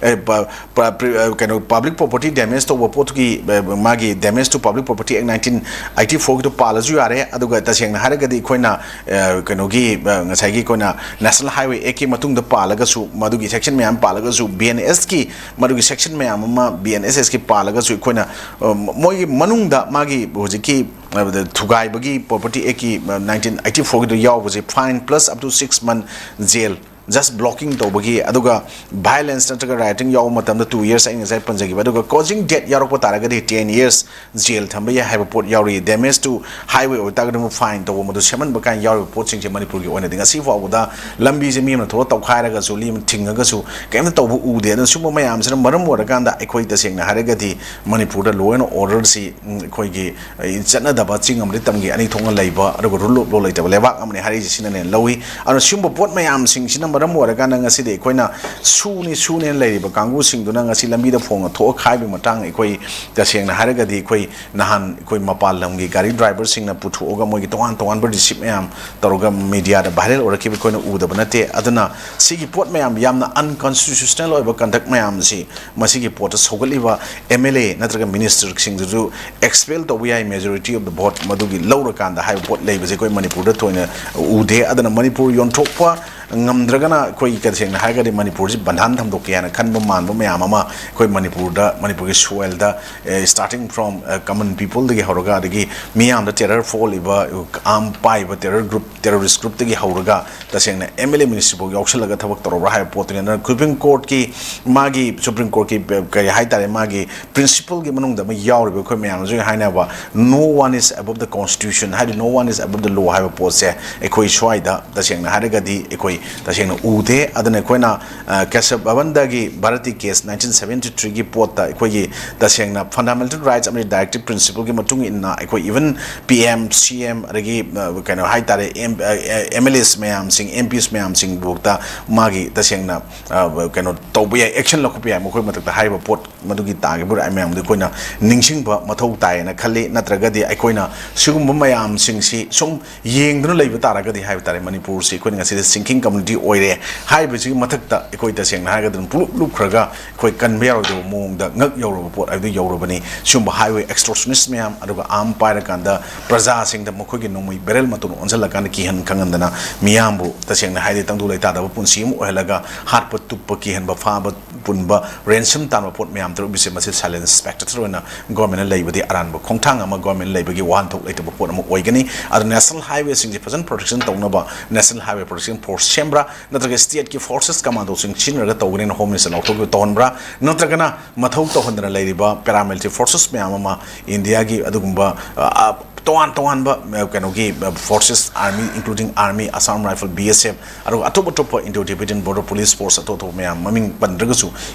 ꯑꯦ, ꯄ-, ꯄ-, ꯄ꯭ꯔꯤ-, ꯑ, ꯀꯩꯅꯣ, public property damage ꯇꯧꯕ ꯄꯣꯠꯇꯨꯒꯤ, ꯑ, ꯃꯥꯒꯤ Damage to Public Property Act nineteen eighty four ꯒꯤꯗꯣ ꯄꯥꯜꯂꯁꯨ ꯌꯥꯔꯦ꯫ ꯑꯗꯨꯒ ꯇꯁꯦꯡꯅ ꯍꯥꯏꯔꯒꯗꯤ ꯑꯩꯈꯣꯏꯅ, ꯑ, ꯀꯩꯅꯣꯒꯤ, ꯑ, ꯉꯁꯥꯏꯒꯤ ꯑꯩꯈꯣꯏꯅ National Highway Act ꯀꯤ ꯃꯇꯨꯡꯗ ꯄꯥꯜꯂꯒꯁꯨ, ꯃꯗꯨꯒꯤ section ꯃꯌꯥꯝ ꯄꯥꯜꯂꯒꯁꯨ, B N S ꯀꯤ ꯃꯗꯨꯒꯤ section ꯃꯌꯥꯝ ꯑꯃ B N S S ꯀꯤ ꯄꯥꯜꯂꯒꯁꯨ ꯑꯩꯈꯣꯏꯅ, ꯑ, ꯃꯣꯏꯒꯤ ꯃꯅꯨꯡꯗ ꯃꯥꯒꯤ ꯍꯧꯖꯤꯛꯀꯤ, ꯑ, ꯊꯨꯒꯥꯏꯕꯒꯤ Property Act ꯀꯤ, ꯑ, nineteen eighty four ꯒꯤꯗꯣ ꯌꯥꯎꯕꯁꯦ fine plus up to six month jail just blocking ꯇꯧꯕꯒꯤ, ꯑꯗꯨꯒ violence ꯅꯠꯇ꯭ꯔꯒ rioting ꯌꯥꯎꯕ ꯃꯇꯝꯗ two years, ꯑꯩꯅ ꯉꯁꯥꯏ ꯄꯟꯖꯈꯤꯕ, ꯑꯗꯨꯒ causing death ꯌꯥꯎꯔꯛꯄ ꯇꯥꯔꯒꯗꯤ ten years jail ꯊꯝꯕ ꯌꯥꯏ ꯍꯥꯏꯕ ꯄꯣꯠ ꯌꯥꯎꯔꯤ꯫ Damage to highway ꯑꯣꯏꯇꯥꯔꯒꯗꯤ ꯑꯃꯨꯛ fine ꯇꯧꯕ, ꯃꯗꯨ ꯁꯦꯝꯍꯟꯕ ꯀꯥꯏꯅ ꯌꯥꯎꯔꯤꯕ ꯄꯣꯠꯁꯤꯡꯁꯦ ꯃꯅꯤꯄꯨꯔꯒꯤ ꯑꯣꯏꯅꯗꯤ ꯉꯁꯤ ꯐꯥꯎꯕꯗ ꯂꯝꯕꯤꯁꯦ ꯃꯤ ꯑꯃꯅ ꯊꯣꯛꯑ ꯇꯧꯈꯥꯏꯔꯒꯁꯨ, ꯃꯤ ꯑꯃꯅ ꯊꯤꯡꯉꯒꯁꯨ ꯀꯩꯝꯇ ꯇꯧꯕ ꯎꯗꯦ꯫ ꯑꯗꯨꯅ ꯁꯤꯒꯨꯝꯕ ꯃꯌꯥꯝꯁꯤꯅ ꯃꯔꯝ ꯑꯣꯏꯔꯀꯥꯟꯗ ꯑꯩꯈꯣꯏ ꯇꯁꯦꯡꯅ ꯍꯥꯏꯔꯒꯗꯤ ꯃꯅꯤꯄꯨꯔꯗ law and order ꯁꯤ, ꯎꯝ, ꯑꯩꯈꯣꯏꯒꯤ, ꯑ, ꯆꯠꯅꯗꯕ ꯆꯤꯡ ꯑꯃꯗꯤ ꯇꯝꯒꯤ ꯑꯅꯤ ꯊꯣꯛꯅ ꯂꯩꯕ, ꯑꯗꯨꯒ rule of law ꯂꯩꯇꯕ ꯂꯩꯕꯥꯛ ꯑꯃꯅꯤ ꯍꯥꯏꯔꯛꯏꯁꯦ ꯁꯤꯅꯅꯦ ꯂꯧꯏ꯫ ꯑꯗꯨꯅ ꯁꯤꯒꯨꯝꯕ ꯄꯣꯠ ꯃꯌꯥꯝꯁꯤꯡꯁꯤꯅ ꯃꯔꯝ ꯑꯣꯏꯔꯀꯥꯟꯗ ꯉꯁꯤꯗꯤ ꯑꯩꯈꯣꯏꯅ ꯁꯨꯅꯤ ꯁꯨꯅꯦꯅ ꯂꯩꯔꯤꯕ ꯀꯥꯡꯕꯨꯁꯤꯡꯗꯨꯅ ꯉꯁꯤ ꯂꯝꯕꯤꯗ ꯐꯣꯡꯅ ꯊꯣꯛꯑ ꯈꯥꯏꯕꯒꯤ ꯃꯇꯥꯡ, ꯑꯩꯈꯣꯏ ꯇꯁꯦꯡꯅ ꯍꯥꯏꯔꯒꯗꯤ ꯑꯩꯈꯣꯏ ꯅꯍꯥꯟ ꯑꯩꯈꯣꯏ ꯃꯄꯥꯟ ꯂꯝꯒꯤ ꯒꯥꯔꯤ driver ꯁꯤꯡꯅ ꯄꯨꯊꯣꯛꯑꯒ ꯃꯣꯏꯒꯤ ꯇꯣꯉꯥꯟ ꯇꯣꯉꯥꯟꯕ receipt ꯃꯌꯥꯝ ꯇꯧꯔꯒ media ꯗ viral ꯑꯣꯏꯔꯛꯈꯤꯕ ꯑꯩꯈꯣꯏꯅ ꯎꯗꯕ ꯅꯠꯇꯦ꯫ ꯑꯗꯨꯅ ꯁꯤꯒꯤ ꯄꯣꯠ ꯃꯌꯥꯝ, ꯌꯥꯝꯅ unconstitutional ꯑꯣꯏꯕ conduct ꯃꯌꯥꯝꯁꯤ, ꯃꯁꯤꯒꯤ ꯄꯣꯠꯇ ꯁꯧꯒꯠꯂꯤꯕ M L A ꯅꯠꯇ꯭ꯔꯒ minister ꯁꯤꯡꯗꯨꯁꯨ expel ꯇꯧꯕ ꯌꯥꯏ, majority of the vote ꯃꯗꯨꯒꯤ ꯂꯧꯔꯀꯥꯟꯗ ꯍꯥꯏꯕ ꯄꯣꯠ ꯂꯩꯕꯁꯦ ꯑꯩꯈꯣꯏ ꯃꯅꯤꯄꯨꯔꯗ ꯊꯣꯏꯅ ꯎꯗꯦ꯫ ꯑꯗꯨꯅ ꯃꯅꯤꯄꯨꯔ ꯌꯣꯟꯊꯣꯛꯄ ꯉꯝꯗ꯭ꯔꯒꯅ ꯑꯩꯈꯣꯏ ꯇꯁꯦꯡꯅ ꯍꯥꯏꯔꯒꯗꯤ ꯃꯅꯤꯄꯨꯔꯁꯤ ꯕꯟꯙꯥꯟ ꯊꯝꯗꯣꯛꯀꯦ ꯍꯥꯏꯅ ꯈꯟꯕ ꯃꯥꯟꯕ ꯃꯌꯥꯝ ꯑꯃ ꯑꯩꯈꯣꯏ ꯃꯅꯤꯄꯨꯔꯗ, ꯃꯅꯤꯄꯨꯔꯒꯤ soil the, A, starting from, ꯑ, common people ꯗꯒꯤ ꯍꯧꯔꯒ, ꯑꯗꯒꯤ ꯃꯤꯌꯥꯝꯗ terror ꯐꯣꯛꯍꯜꯂꯤꯕ, arm ꯄꯥꯏꯕ terror group, terrorist group ꯇꯒꯤ ꯍꯧꯔꯒ ꯇꯁꯦꯡꯅ M L A minister ꯐꯥꯎ ꯌꯥꯎꯁꯜꯂꯒ ꯊꯕꯛ ꯇꯧꯔꯕ꯭ꯔꯥ ꯍꯥꯏꯕ ꯄꯣꯠꯇꯨꯅꯤ꯫ ꯑꯗꯨꯅ Supreme Court ꯀꯤ, ꯃꯥꯒꯤ Supreme Court ꯀꯤ, ꯑ, ꯀꯔꯤ ꯍꯥꯏꯇꯥꯔꯦ, ꯃꯥꯒꯤ principle ꯒꯤ ꯃꯅꯨꯡꯗ ꯑꯃ ꯌꯥꯎꯔꯤꯕ ꯑꯩꯈꯣꯏ ꯃꯌꯥꯝꯅꯁꯨ ꯍꯥꯏꯅꯕ "No one is above the constitution" ꯍꯥꯏꯗꯤ "No one is above the law" ꯍꯥꯏꯕ ꯄꯣꯠꯁꯦ ꯑꯩꯈꯣꯏ ꯁ꯭ꯋꯥꯏꯗ ꯇꯁꯦꯡꯅ ꯍꯥꯏꯔꯒꯗꯤ ꯑꯩꯈꯣꯏ ꯇꯁꯦꯡꯅ ꯎꯗꯦ꯫ ꯑꯗꯨꯅ ꯑꯩꯈꯣꯏꯅ, ꯑ, ꯀꯦꯁꯕ ꯚꯕꯟꯗꯒꯤ ꯚꯥꯔꯠꯇꯤ case nineteen seventy three ꯒꯤ ꯄꯣꯠꯇ ꯑꯩꯈꯣꯏꯒꯤ ꯇꯁꯦꯡꯅ fundamental rights ꯑꯃꯗꯤ directive principle ꯒꯤ ꯃꯇꯨꯡ ꯏꯟꯅ ꯑꯩꯈꯣꯏ even P M, C M, ꯑꯗꯒꯤ, ꯑ, ꯀꯩꯅꯣ ꯍꯥꯏꯇꯥꯔꯦ, M, ꯑ, ꯑ, M L As ꯃꯌꯥꯝꯁꯤꯡ, M Ps ꯃꯌꯥꯝꯁꯤꯡꯐꯥꯎꯗ ꯃꯥꯒꯤ ꯇꯁꯦꯡꯅ, ꯑ, ꯀꯩꯅꯣ ꯇꯧꯕ ꯌꯥꯏ, action ꯂꯧꯈꯠꯄ ꯌꯥꯏ ꯃꯈꯣꯏ ꯃꯊꯛꯇ ꯍꯥꯏꯔꯤꯕ ꯄꯣꯠ ꯃꯗꯨꯒꯤ ꯇꯥꯈꯤꯕ ꯔꯥꯏ ꯃꯌꯥꯝꯗꯨ ꯑꯩꯈꯣꯏꯅ ꯅꯤꯡꯁꯤꯡꯕ ꯃꯊꯧ ꯇꯥꯏꯌꯦꯅ ꯈꯜꯂꯤ꯫ ꯅꯠꯇ꯭ꯔꯒꯗꯤ ꯑꯩꯈꯣꯏꯅ ꯁꯤꯒꯨꯝꯕ ꯃꯌꯥꯝꯁꯤꯡꯁꯤ ꯁꯨꯝ ꯌꯦꯡꯗꯨꯅ ꯂꯩꯕ ꯇꯥꯔꯒꯗꯤ ꯍꯥꯏꯕ ꯇꯥꯔꯦ, ꯃꯅꯤꯄꯨꯔꯁꯤ ꯑꯩꯈꯣꯏꯅ ꯉꯁꯤꯗꯤ sinking community ꯑꯣꯏꯔꯦ ꯍꯥꯏꯕꯁꯤꯒꯤ ꯃꯊꯛꯇ ꯑꯩꯈꯣꯏ ꯇꯁꯦꯡꯅ ꯍꯥꯏꯔꯒꯗꯤ ꯑꯗꯨꯝ ꯄꯨꯂꯨꯞ ꯂꯨꯞꯈ꯭ꯔꯒ ꯑꯩꯈꯣꯏ ꯀꯟꯕ ꯌꯥꯔꯣꯏꯗꯕ ꯃꯑꯣꯡꯗ ꯉꯛ ꯌꯧꯔꯕ ꯄꯣꯠ ꯍꯥꯏꯕꯗꯨ ꯌꯧꯔꯕꯅꯤ꯫ ꯁꯤꯒꯨꯝꯕ highway extortionist ꯃꯌꯥꯝ, ꯑꯗꯨꯒ arm ꯄꯥꯏꯔꯀꯥꯟꯗ ꯄ꯭ꯔꯖꯥꯁꯤꯡꯗ ꯃꯈꯣꯏꯒꯤ ꯅꯣꯡꯃꯩ barrel ꯃꯇꯣꯟ ꯑꯣꯟꯁꯤꯜꯂꯀꯥꯟꯗ ꯀꯤꯍꯟ ꯈꯪꯍꯟꯗꯅ ꯃꯤꯌꯥꯝꯕꯨ ꯇꯁꯦꯡꯅ ꯍꯥꯏꯔꯗꯤ ꯇꯪꯗꯨ ꯂꯩꯇꯥꯗꯕ ꯄꯨꯟꯁꯤ ꯑꯃ ꯑꯣꯏꯍꯜꯂꯒ ꯍꯥꯠꯄ, ꯇꯨꯞꯄ, ꯀꯤꯍꯟꯕ, ꯐꯥꯕ, ꯄꯨꯟꯕ, ransom ꯇꯥꯟꯕ ꯄꯣꯠ ꯃꯌꯥꯝ ꯇꯧꯔꯛꯂꯤꯕꯁꯦ ꯃꯁꯤ silent spectator ꯑꯣꯏꯅ government ꯅ ꯂꯩꯕꯗꯤ ꯑꯔꯥꯟꯕ ꯈꯣꯡꯊꯥꯡ ꯑꯃ, government ꯂꯩꯕꯒꯤ ꯋꯥꯍꯟꯊꯣꯛ ꯂꯩꯇꯕ ꯄꯣꯠ ꯑꯃ ꯑꯣꯏꯒꯅꯤ꯫ ꯑꯗꯨ national highway ꯁꯤꯡꯁꯦ ꯐꯖꯅ protection ꯇꯧꯅꯕ National Highway Protection Force ꯁꯦꯝꯕ꯭ꯔꯥ, ꯅꯠꯇ꯭ꯔꯒ ꯁ꯭ꯇꯦꯠꯀꯤ ꯐꯣꯔꯁꯦꯁ ꯀꯃꯥꯟꯗꯣꯁꯤꯡ ꯁꯤꯖꯤꯟꯅꯔꯒ ꯇꯧꯒꯅꯤꯅ ꯍꯣꯝ ꯃꯤꯅꯤꯁꯇꯔ ꯂꯥꯎꯊꯣꯛꯈꯤꯕ ꯇꯧꯍꯟꯕ꯭ꯔꯥ, ꯅꯠꯇ꯭ꯔꯒꯅ ꯃꯊꯧ ꯇꯧꯍꯟꯗꯅ ꯂꯩꯔꯤꯕ ꯄꯦꯔꯥꯃꯤꯂꯤꯇꯔꯤ ꯐꯣꯔꯁꯦꯁ ꯃꯌꯥꯝ ꯑꯃ ꯏꯟꯗꯤꯌꯥꯒꯤ ꯑꯗꯨꯒꯨꯝꯕ, ꯑ, ꯑ, ꯇꯣꯉꯥꯟ ꯇꯣꯉꯥꯟꯕ, ꯑ, ꯀꯩꯅꯣꯒꯤ, ꯑ, forces, army, including army, Assam Rifle, B S F, ꯑꯗꯨꯒ ꯑꯇꯣꯞ ꯑꯇꯣꯞꯄ Indo-Tibetan Border Police Force, ꯑꯇꯣꯞ ꯑꯇꯣꯞꯄ ꯃꯌꯥꯝ, ꯃꯃꯤꯡ ꯄꯟꯗ꯭ꯔꯒꯁꯨ,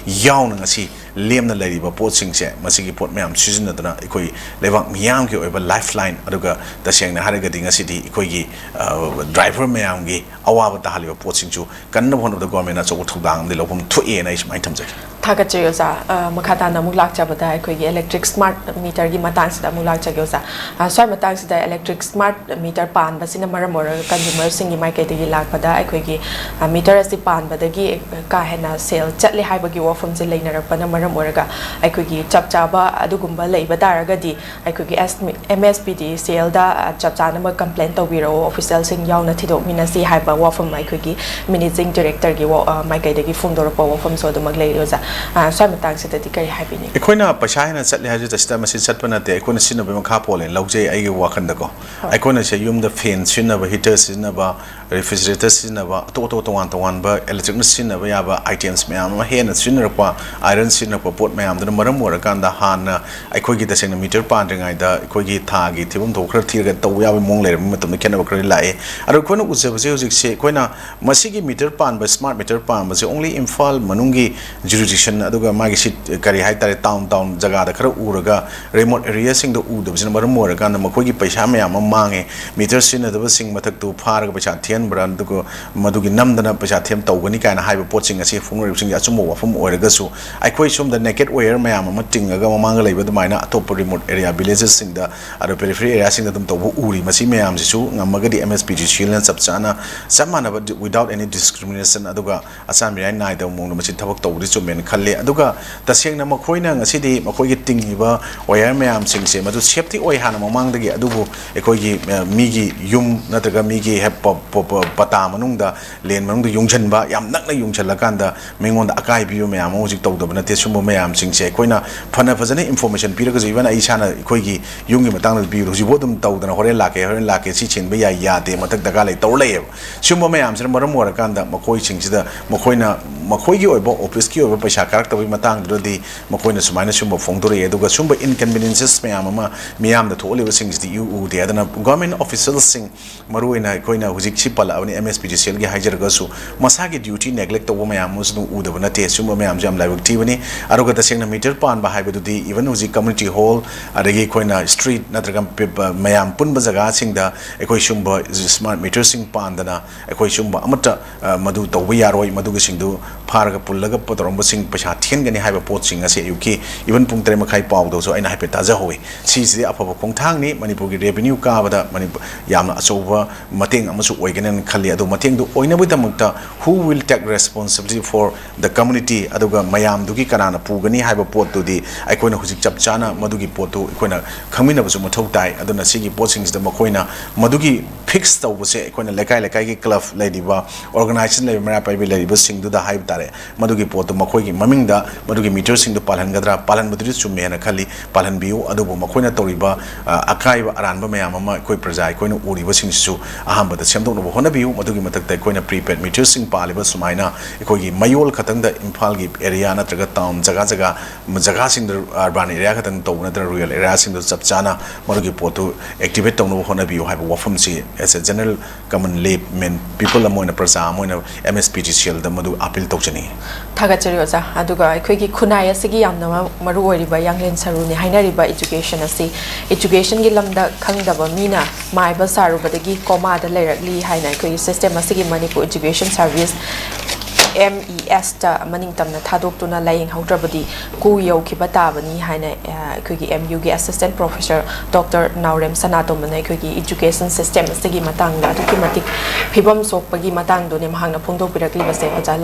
ꯌꯥꯎꯅ ꯉꯁꯤ ꯂꯦꯝꯅ ꯂꯩꯔꯤꯕ ꯄꯣꯠꯁꯤꯡꯁꯦ, ꯃꯁꯤꯒꯤ ꯄꯣꯠ ꯃꯌꯥꯝ ꯁꯤꯖꯤꯟꯅꯗꯨꯅ ꯑꯩꯈꯣꯏ ꯂꯩꯕꯥꯛ ꯃꯤꯌꯥꯝꯒꯤ ꯑꯣꯏꯕ ꯂꯥꯏꯐ ꯂꯥꯏꯟ, ꯑꯗꯨꯒ ꯇꯁꯦꯡꯅ ꯍꯥꯏꯔꯒꯗꯤ ꯉꯁꯤꯗꯤ ꯑꯩꯈꯣꯏꯒꯤ, ꯑ, ꯗ꯭ꯔꯥꯏꯚꯔ ꯃꯌꯥꯝꯒꯤ ꯑꯋꯥꯕ ꯇꯥꯍꯜꯂꯤꯕ ꯄꯣꯠꯁꯤꯡꯁꯨ ꯀꯟꯅꯕ ꯍꯣꯠꯅꯕꯗ ꯒꯣꯔꯃꯦꯟꯅ ꯑꯆꯧꯕ ꯊꯧꯗꯥꯡ ꯑꯃꯗꯤ ꯂꯧꯐꯝ ꯊꯣꯛꯑꯦꯅ ꯑꯩ ꯁꯨꯃꯥꯏꯅ ꯊꯝꯖꯒꯦ꯫ ꯊꯥꯒꯠꯆꯔꯤ ꯑꯣꯖꯥ꯫ ꯑ, ꯃꯈꯥ ꯇꯥꯅ ꯑꯃꯨꯛ ꯂꯥꯛꯆꯕꯗ ꯑꯩꯈꯣꯏꯒꯤ ꯏꯂꯦꯛꯇ꯭ꯔꯤꯛ ꯁ꯭ꯃꯥꯔꯠ ꯃꯤꯇꯔꯒꯤ ꯃꯇꯥꯡꯁꯤꯗ ꯑꯃꯨꯛ ꯂꯥꯛꯆꯒꯦ ꯑꯣꯖꯥ꯫ ꯑ, ꯁ꯭ꯋꯥꯏ ꯃꯇꯥꯡꯁꯤꯗ ꯏꯂꯦꯛꯇ꯭ꯔꯤꯛ ꯁ꯭ꯃꯥꯔꯠ ꯃꯤꯇꯔ ꯄꯥꯟꯕꯁꯤꯅ ꯃꯔꯝ ꯑꯣꯏꯔꯒ ꯀꯟꯖꯨꯃꯔꯁꯤꯡꯒꯤ ꯃꯥꯏꯀꯩꯗꯒꯤ ꯂꯥꯛꯄꯗ ꯑꯩꯈꯣꯏꯒꯤ, ꯑ, ꯃꯤꯇꯔ ꯑꯁꯤ ꯄꯥꯟꯕꯗꯒꯤ ꯀꯥ ꯍꯦꯟꯅ ꯁꯦꯜ ꯆꯠꯂꯦ ꯍꯥꯏꯕꯒꯤ ꯋꯥꯐꯝꯁꯦ ꯂꯩꯅꯔꯛꯄꯅ ꯃꯔꯝ ꯑꯣꯏꯔꯒ ꯑꯩꯈꯣꯏꯒꯤ ꯆꯞ ꯆꯥꯕ ꯑꯗꯨꯒꯨꯝꯕ ꯂꯩꯕ ꯇꯥꯔꯒꯗꯤ ꯑꯩꯈꯣꯏꯒꯤ ꯑꯦꯁ-, M S P D C L ꯗ, ꯑ, ꯆꯞ ꯆꯥꯅ ꯃꯣꯏ ꯀꯝꯄ꯭ꯂꯦꯟ ꯇꯧꯕꯤꯔꯛꯑꯣ, ꯑꯣꯐꯤꯁꯦꯜꯁꯤꯡ ꯌꯥꯎꯅ ꯊꯤꯗꯣꯛꯃꯤꯟꯅꯁꯤ ꯍꯥꯏꯕ ꯋꯥꯐꯝ ꯑꯩꯈꯣꯏꯒꯤ ꯃꯦꯅꯦꯖꯤꯡ ꯗꯤꯔꯦꯛꯇꯔꯒꯤ ꯋꯥ-, ꯑ, ꯃꯥꯏꯀꯩꯗꯒꯤ ꯐꯣꯡꯗꯣꯔꯛꯄ ꯋꯥꯐꯝꯁꯨ ꯑꯗꯨꯃꯛ ꯂꯩꯔꯤ ꯑꯣꯖꯥ꯫ ꯑ, ꯁ꯭ꯋꯥꯏ ꯃꯇꯥꯡꯁꯤꯗꯗꯤ ꯀꯔꯤ ꯍꯥꯏꯕꯤꯅꯤꯡꯉꯤ? ꯑꯩꯈꯣꯏꯅ ꯄꯩꯁꯥ ꯍꯦꯟꯅ ꯆꯠꯂꯦ ꯍꯥꯏꯕꯁꯤꯗ ꯁꯤꯗ ꯃꯁꯤ ꯆꯠꯄ ꯅꯠꯇꯦ, ꯑꯩꯈꯣꯏꯅ ꯁꯤꯖꯤꯟꯅꯕꯒꯤ ꯃꯈꯥ ꯄꯣꯜꯂꯦꯅ ꯂꯧꯖꯩ ꯑꯩꯒꯤ ꯋꯥꯈꯜꯗꯀꯣ꯫ ꯍꯣꯏ꯫ ꯑꯩꯈꯣꯏꯅ ꯁꯤꯗ ꯌꯨꯝꯗ ꯐꯦꯟ ꯁꯤꯖꯤꯟꯅꯕ, ꯍꯤꯇꯔ ꯁꯤꯖꯤꯟꯅꯕ, ꯔꯦꯐ꯭ꯔꯤꯖꯔꯦꯇꯔ ꯁꯤꯖꯤꯟꯅꯕ, ꯑꯇꯣꯞ ꯑꯇꯣꯞ ꯇꯣꯉꯥꯟ ꯇꯣꯉꯥꯟꯕ ꯏꯂꯦꯛꯇ꯭ꯔꯤꯛꯅ ꯁꯤꯖꯤꯟꯅꯕ ꯌꯥꯕ ꯑꯥꯏꯇꯦꯝꯁ ꯃꯌꯥꯝ ꯑꯃ ꯍꯦꯟꯅ ꯁꯤꯖꯤꯟꯅꯔꯛꯄ, ꯑꯥꯏꯔꯟ ꯁꯤꯖꯤꯟꯅꯔꯛꯄ ꯄꯣꯠ ꯃꯌꯥꯝꯗꯨꯅ ꯃꯔꯝ ꯑꯣꯏꯔꯀꯥꯟꯗ ꯍꯥꯟꯅ ꯑꯩꯈꯣꯏꯒꯤ ꯇꯁꯦꯡꯅ ꯃꯤꯇꯔ ꯄꯥꯟꯗ꯭ꯔꯤꯉꯩꯗ ꯑꯩꯈꯣꯏꯒꯤ ꯊꯥꯒꯤ ꯊꯤꯐꯝ ꯊꯣꯛꯄ ꯈꯔ ꯊꯤꯔꯒ ꯇꯧꯕ ꯌꯥꯕꯒꯤ ꯃꯑꯣꯡ ꯂꯩꯔꯕ ꯃꯇꯝꯗ ꯈꯦꯠꯅꯕ ꯈꯔꯗꯤ ꯂꯥꯛꯑꯦ꯫ ꯑꯗꯣ ꯑꯩꯈꯣꯏꯅ ꯎꯖꯕꯁꯦ ꯍꯧꯖꯤꯛꯁꯦ ꯑꯩꯈꯣꯏꯅ ꯃꯁꯤꯒꯤ ꯃꯤꯇꯔ ꯄꯥꯟꯕ, ꯁ꯭ꯃꯥꯔꯠ ꯃꯤꯇꯔ ꯄꯥꯟꯕꯁꯦ only ꯏꯝꯐꯥꯜ ꯃꯅꯨꯡꯒꯤ ꯖꯨꯔꯤꯗꯤꯛꯁꯟ, ꯑꯗꯨꯒ ꯃꯥꯒꯤ ꯁꯤ-, ꯀꯔꯤ ꯍꯥꯏꯇꯥꯔꯦ, ꯇꯥꯎꯟ, ꯇꯥꯎꯟ ꯖꯒꯥꯗ ꯈꯔ ꯎꯔꯒ ꯔꯤꯃꯣꯠ ꯑꯦꯔꯤꯌꯥꯁꯤꯡꯗ ꯎꯗꯕꯁꯤꯅ ꯃꯔꯝ ꯑꯣꯏꯔꯀꯥꯟꯗ ꯃꯈꯣꯏꯒꯤ ꯄꯩꯁꯥ ꯃꯌꯥꯝ ꯑꯃ ꯃꯥꯡꯉꯦ꯫ ꯃꯤꯇꯔ ꯁꯤꯖꯤꯟꯅꯗꯕꯁꯤꯡ ꯃꯊꯛꯇꯨ ꯐꯥꯔꯒ ꯄꯩꯁꯥ ꯊꯤꯍꯟꯕ꯭ꯔꯥ, ꯑꯗꯨꯒ ꯃꯗꯨꯒꯤ ꯅꯝꯗꯅ ꯄꯩꯁꯥ ꯊꯤꯍꯟ ꯇꯧꯒꯅꯤ ꯀꯥꯏꯅ ꯍꯥꯏꯕ ꯄꯣꯠꯁꯤꯡ ꯑꯁꯤ ꯐꯣꯡꯅꯔꯤꯕꯁꯤꯡꯁꯦ ꯑꯆꯨꯝꯕ ꯋꯥꯐꯝ ꯑꯣꯏꯔꯒꯁꯨ, ꯑꯩꯈꯣꯏ ꯁꯣꯝꯗ ꯅꯦꯀꯦꯠ ꯋꯥꯌꯔ ꯃꯌꯥꯝ ꯑꯃ ꯇꯤꯡꯉꯒ ꯃꯃꯥꯡꯗ ꯂꯩꯕ ꯑꯗꯨꯃꯥꯏꯅ ꯑꯇꯣꯞꯄ ꯔꯤꯃꯣꯠ ꯑꯦꯔꯤꯌꯥ ꯚꯤꯂꯦꯖꯦꯁꯁꯤꯡꯗ, ꯑꯗꯣ ꯄꯦꯔꯤꯐꯦꯔꯤ ꯑꯦꯔꯤꯌꯥꯁꯤꯡꯗ ꯑꯗꯨꯝ ꯇꯧꯕ ꯎꯔꯤ꯫ ꯃꯁꯤ ꯃꯌꯥꯝꯁꯤꯁꯨ ꯉꯝꯃꯒꯗꯤ M S P D C L ꯅ ꯆꯞ ꯆꯥꯅ, ꯆꯞ ꯃꯥꯟꯅꯕ, without any discrimination, ꯑꯗꯨꯒ ꯑꯆꯥꯟ ꯃꯤꯔꯥꯏ ꯅꯥꯏꯗꯕ ꯃꯑꯣꯡꯗ ꯃꯁꯤ ꯊꯕꯛ ꯇꯧꯕꯗꯤ ꯆꯨꯝꯃꯦꯅ ꯈꯜꯂꯤ꯫ ꯑꯗꯨꯒ ꯇꯁꯦꯡꯅ ꯃꯈꯣꯏꯅ ꯉꯁꯤꯗꯤ ꯃꯈꯣꯏꯒꯤ ꯇꯤꯡꯉꯤꯕ ꯋꯥꯌꯔ ꯃꯌꯥꯝꯁꯤꯡꯁꯦ ꯃꯗꯨ ꯁꯦꯐꯇꯤ ꯑꯣꯏ ꯍꯥꯟꯅ ꯃꯃꯥꯡꯗꯒꯤ, ꯑꯗꯨꯕꯨ ꯑꯩꯈꯣꯏꯒꯤ, ꯑ, ꯃꯤꯒꯤ ꯌꯨꯝ ꯅꯠꯇ꯭ꯔꯒ ꯃꯤꯒꯤ ꯍꯦ-, ꯄ-, ꯄ-, ꯄ-, ꯄꯇꯥ ꯃꯅꯨꯡꯗ, ꯂꯦꯟ ꯃꯅꯨꯡꯗ ꯌꯨꯡꯁꯤꯟꯕ, ꯌꯥꯝ ꯅꯛꯅ ꯌꯨꯡꯁꯤꯜꯂꯀꯥꯟꯗ ꯃꯤꯉꯣꯟꯗ ꯑꯀꯥꯏ ꯄꯤꯕ ꯃꯌꯥꯝ ꯑꯃ ꯍꯧꯖꯤꯛ ꯇꯧꯗꯕ ꯅꯠꯇꯦ꯫ ꯁꯨꯝꯕ ꯃꯌꯥꯝꯁꯤꯡꯁꯦ ꯑꯩꯈꯣꯏꯅ ꯐꯅ ꯐꯖꯅ information ꯄꯤꯔꯒꯁꯨ, even ꯑꯩ ꯏꯁꯥꯅ ꯑꯩꯈꯣꯏꯒꯤ ꯌꯨꯝꯒꯤ ꯃꯇꯥꯡꯗ ꯄꯤꯕꯗꯣ ꯍꯧꯖꯤꯛꯐꯥꯎ ꯑꯗꯨꯝ ꯇꯧꯗꯅ, "ꯍꯣꯔꯦꯟ ꯂꯥꯛꯀꯦ, ꯍꯣꯔꯦꯟ ꯂꯥꯛꯀꯦ, ꯁꯤ ꯁꯤꯟꯕ ꯌꯥꯏ, ꯌꯥꯗꯦ, ꯃꯊꯛ ꯗꯔꯀꯥꯔ ꯂꯩ" ꯇꯧꯔ ꯂꯩꯌꯦꯕ꯫ ꯁꯤꯒꯨꯝꯕ ꯃꯌꯥꯝꯁꯤꯅ ꯃꯔꯝ ꯑꯣꯏꯔꯀꯥꯟꯗ ꯃꯈꯣꯏꯁꯤꯡꯁꯤꯗ ꯃꯈꯣꯏꯅ ꯃꯈꯣꯏꯒꯤ ꯑꯣꯏꯕ office ꯀꯤ ꯑꯣꯏꯕ ꯄꯩꯁꯥ ꯀꯥꯔꯛꯇꯕꯒꯤ ꯃꯇꯥꯡꯗꯨꯗꯗꯤ ꯃꯈꯣꯏꯅ ꯁꯨꯃꯥꯏꯅ ꯁꯤꯒꯨꯝꯕ ꯐꯣꯡꯗꯣꯔꯛꯑꯦ꯫ ꯑꯗꯨꯒ ꯁꯤꯒꯨꯝꯕ inconveniences ꯃꯌꯥꯝ ꯑꯃ ꯃꯤꯌꯥꯝꯗ ꯊꯣꯛꯍꯜꯂꯤꯕꯁꯤꯡꯁꯤꯗꯤ ꯏꯎ ꯎꯗꯦ꯫ ꯑꯗꯨꯅ government official ꯁꯤꯡ, ꯃꯔꯨꯑꯣꯏꯅ ꯑꯩꯈꯣꯏꯅ ꯍꯧꯖꯤꯛ ꯁꯤ ꯄꯜꯂꯛꯑꯕꯅꯤ, M S P D C L ꯒꯤ ꯍꯥꯏꯖꯔꯒꯁꯨ, ꯃꯁꯥꯒꯤ duty neglect ꯇꯧꯕ ꯃꯌꯥꯝ ꯑꯃꯁꯨ ꯑꯗꯨꯝ ꯎꯗꯕ ꯅꯠꯇꯦ꯫ ꯁꯤꯒꯨꯝꯕ ꯃꯌꯥꯝꯁꯦ ꯌꯥꯝ ꯂꯥꯏꯕꯛ ꯊꯤꯕꯅꯤ꯫ ꯑꯗꯨꯒ ꯇꯁꯦꯡꯅ meter ꯄꯥꯟꯕ ꯍꯥꯏꯕꯗꯨꯗꯤ even ꯍꯧꯖꯤꯛ community hall, ꯑꯗꯒꯤ ꯑꯩꯈꯣꯏꯅ street ꯅꯠꯇ꯭ꯔꯒ ꯄ-, ꯄ-, ꯃꯌꯥꯝ ꯄꯨꯟꯕ ꯖꯒꯥꯁꯤꯡꯗ ꯑꯩꯈꯣꯏ ꯁꯤꯒꯨꯝꯕ smart meter ꯁꯤꯡ ꯄꯥꯟꯗꯅ ꯑꯩꯈꯣꯏ ꯁꯤꯒꯨꯝꯕ ꯑꯃꯠꯇ, ꯑ, ꯃꯗꯨ ꯇꯧꯕ ꯌꯥꯔꯣꯏ꯫ ꯃꯗꯨꯒꯤꯁꯤꯡꯗꯨ ꯐꯥꯔꯒ ꯄꯨꯜꯂꯒ ꯄ-, ꯇꯧꯔꯝꯕꯁꯤꯡ ꯄꯩꯁꯥ ꯊꯤꯍꯟꯒꯅꯤ ꯍꯥꯏꯕ ꯄꯣꯠꯁꯤꯡ ꯑꯁꯤ ꯑꯌꯨꯛꯀꯤ even ꯄꯨꯡ ꯇꯔꯦꯠ ꯃꯈꯥꯏ ꯄꯥꯎꯗꯁꯨ ꯑꯩꯅ ꯍꯥꯏꯐꯦꯠ ꯇꯥꯖꯍꯧꯋꯤ꯫ ꯁꯤꯁꯤꯗꯤ ꯑꯐꯕ ꯈꯣꯡꯊꯥꯡꯅꯤ꯫ ꯃꯅꯤꯄꯨꯔꯒꯤ revenue ꯀꯥꯕꯗ ꯃꯅꯤꯄꯨꯔ ꯌꯥꯝꯅ ꯑꯆꯧꯕ ꯃꯇꯦꯡ ꯑꯃꯁꯨ ꯑꯣꯏꯒꯅꯤꯅ ꯈꯜꯂꯤ꯫ ꯑꯗꯣ ꯃꯇꯦꯡꯗꯨ ꯑꯣꯏꯅꯕꯒꯤꯗꯃꯛꯇ who will take responsibility for the community, ꯑꯗꯨꯒ ꯃꯌꯥꯝꯗꯨꯒꯤ ꯀꯅꯥꯅ ꯄꯨꯒꯅꯤ ꯍꯥꯏꯕ ꯄꯣꯠꯇꯨꯗꯤ ꯑꯩꯈꯣꯏꯅ ꯍꯧꯖꯤꯛ ꯆꯞ ꯆꯥꯅ ꯃꯗꯨꯒꯤ ꯄꯣꯠꯇꯨ ꯑꯩꯈꯣꯏꯅ ꯈꯪꯃꯤꯟꯅꯕꯁꯨ ꯃꯊꯧ ꯇꯥꯏ꯫ ꯑꯗꯨꯅ ꯁꯤꯒꯤ ꯄꯣꯠꯁꯤꯡꯁꯤꯗ ꯃꯈꯣꯏꯅ ꯃꯗꯨꯒꯤ fix ꯇꯧꯕꯁꯦ ꯑꯩꯈꯣꯏꯅ ꯂꯩꯀꯥꯏ ꯂꯩꯀꯥꯏꯒꯤ club ꯂꯩꯔꯤꯕ, organization ꯂꯩꯔꯤꯕ, ꯃꯩꯔꯥ ꯄꯥꯏꯕꯤ ꯂꯩꯔꯤꯕꯁꯤꯡꯗꯨꯗ ꯍꯥꯏꯕ ꯇꯥꯔꯦ, ꯃꯗꯨꯒꯤ ꯄꯣꯠꯇꯨ ꯃꯈꯣꯏꯒꯤ ꯃꯃꯤꯡꯗ ꯃꯗꯨꯒꯤ meter ꯁꯤꯡꯗꯨ ꯄꯥꯜꯍꯟꯒꯗ꯭ꯔꯥ? ꯄꯥꯜꯍꯟꯕꯗꯨꯗꯤ ꯆꯨꯝꯃꯦ ꯍꯥꯏꯅ ꯈꯜꯂꯤ, ꯄꯥꯜꯍꯟꯕꯤꯌꯨ꯫ ꯑꯗꯨꯕꯨ ꯃꯈꯣꯏꯅ ꯇꯧꯔꯤꯕ, ꯑ, ꯑꯀꯥꯏꯕ ꯑꯔꯥꯟꯕ ꯃꯌꯥꯝ ꯑꯃ ꯑꯩꯈꯣꯏ ꯄ꯭ꯔꯖꯥ ꯑꯩꯈꯣꯏꯅ ꯎꯔꯤꯕꯁꯤꯡꯁꯤꯁꯨ ꯑꯍꯥꯟꯕꯗ ꯁꯦꯝꯗꯣꯛꯅꯕ ꯍꯣꯠꯅꯕꯤꯌꯨ꯫ ꯃꯗꯨꯒꯤ ꯃꯊꯛꯇ ꯑꯩꯈꯣꯏꯅ prepaid meter ꯁꯤꯡ ꯄꯥꯜꯂꯤꯕ ꯁꯨꯃꯥꯏꯅ ꯑꯩꯈꯣꯏꯒꯤ ꯃꯌꯣꯜ ꯈꯛꯇꯪꯗ, ꯏꯝꯐꯥꯜꯒꯤ area ꯅꯠꯇ꯭ꯔꯒ town ꯖꯒꯥ ꯖꯒꯥ, ꯖꯒꯥꯁꯤꯡꯗ, urban area ꯈꯛꯇꯪ ꯇꯧꯕ ꯅꯠꯇꯅ rural area ꯁꯤꯡꯗ ꯆꯞ ꯆꯥꯅ ꯃꯗꯨꯒꯤ ꯄꯣꯠꯇꯨ activate ꯇꯧꯅꯕ ꯍꯣꯠꯅꯕꯤꯌꯨ ꯍꯥꯏꯕ ꯋꯥꯐꯝꯁꯤ as a general common layman people ꯑꯃ ꯑꯣꯏꯅ, ꯄ꯭ꯔꯖꯥ ꯑꯃ ꯑꯣꯏꯅ, M S P D C L ꯗ ꯃꯗꯨ appeal ꯇꯧꯖꯅꯤꯡꯏ꯫ ꯊꯥꯒꯠꯆꯔꯤ ꯑꯣꯖꯥ꯫ ꯑꯗꯨꯒ ꯑꯩꯈꯣꯏꯒꯤ ꯈꯨꯟꯅꯥꯏ ꯑꯁꯤꯒꯤ ꯌꯥꯝꯅ ꯃ-, ꯃꯔꯨ ꯑꯣꯏꯔꯤꯕ ꯌꯥꯡꯂꯦꯟ ꯁꯔꯨꯅꯤ ꯍꯥꯏꯅꯔꯤꯕ education ꯑꯁꯤ, education ꯒꯤ ꯂꯝꯗ ꯈꯪꯗꯕ ꯃꯤꯅ ꯃꯥꯏꯕ ꯁꯥꯔꯨꯕꯗꯒꯤ coma ꯗ ꯂꯩꯔꯛꯂꯤ ꯍꯥꯏꯅ ꯑꯩꯈꯣꯏꯒꯤ system ꯑꯁꯤꯒꯤ Manipur Education Service M E ꯑꯦꯁꯇ ꯃꯅꯤꯡ ꯇꯝꯅ ꯊꯥꯗꯣꯛꯇꯨꯅ ꯂꯥꯏꯌꯦꯡꯍꯧꯗ꯭ꯔꯕꯗꯤ ꯀꯨ ꯌꯧꯈꯤꯕ ꯇꯥꯕꯅꯤ ꯍꯥꯏꯅ ꯑꯩꯈꯣꯏꯒꯤ ꯑꯦꯝ ꯌꯨꯒꯤ ꯑꯦꯁꯤꯁꯇꯦꯟ ꯄ꯭ꯔꯣꯐꯦꯁꯔ ꯗꯣꯛꯇꯔ ꯅꯥꯎꯔꯦꯝ ꯁꯅꯥꯇꯣꯝꯕꯅ ꯑꯩꯈꯣꯏꯒꯤ ꯏꯗꯨꯀꯦꯁꯟ ꯁꯤꯁꯇꯦꯝ ꯑꯁꯤꯒꯤ ꯃꯇꯥꯡꯗ ꯑꯗꯨꯛꯀꯤ ꯃꯇꯤꯛ ꯐꯤꯕꯝ ꯁꯣꯛꯄꯒꯤ ꯃꯇꯥꯡꯗꯨꯅꯦ ꯃꯍꯥꯛꯅ ꯐꯣꯡꯗꯣꯛꯄꯤꯔꯛꯂꯤꯕꯁꯦ꯫ ꯑꯣꯖꯥ,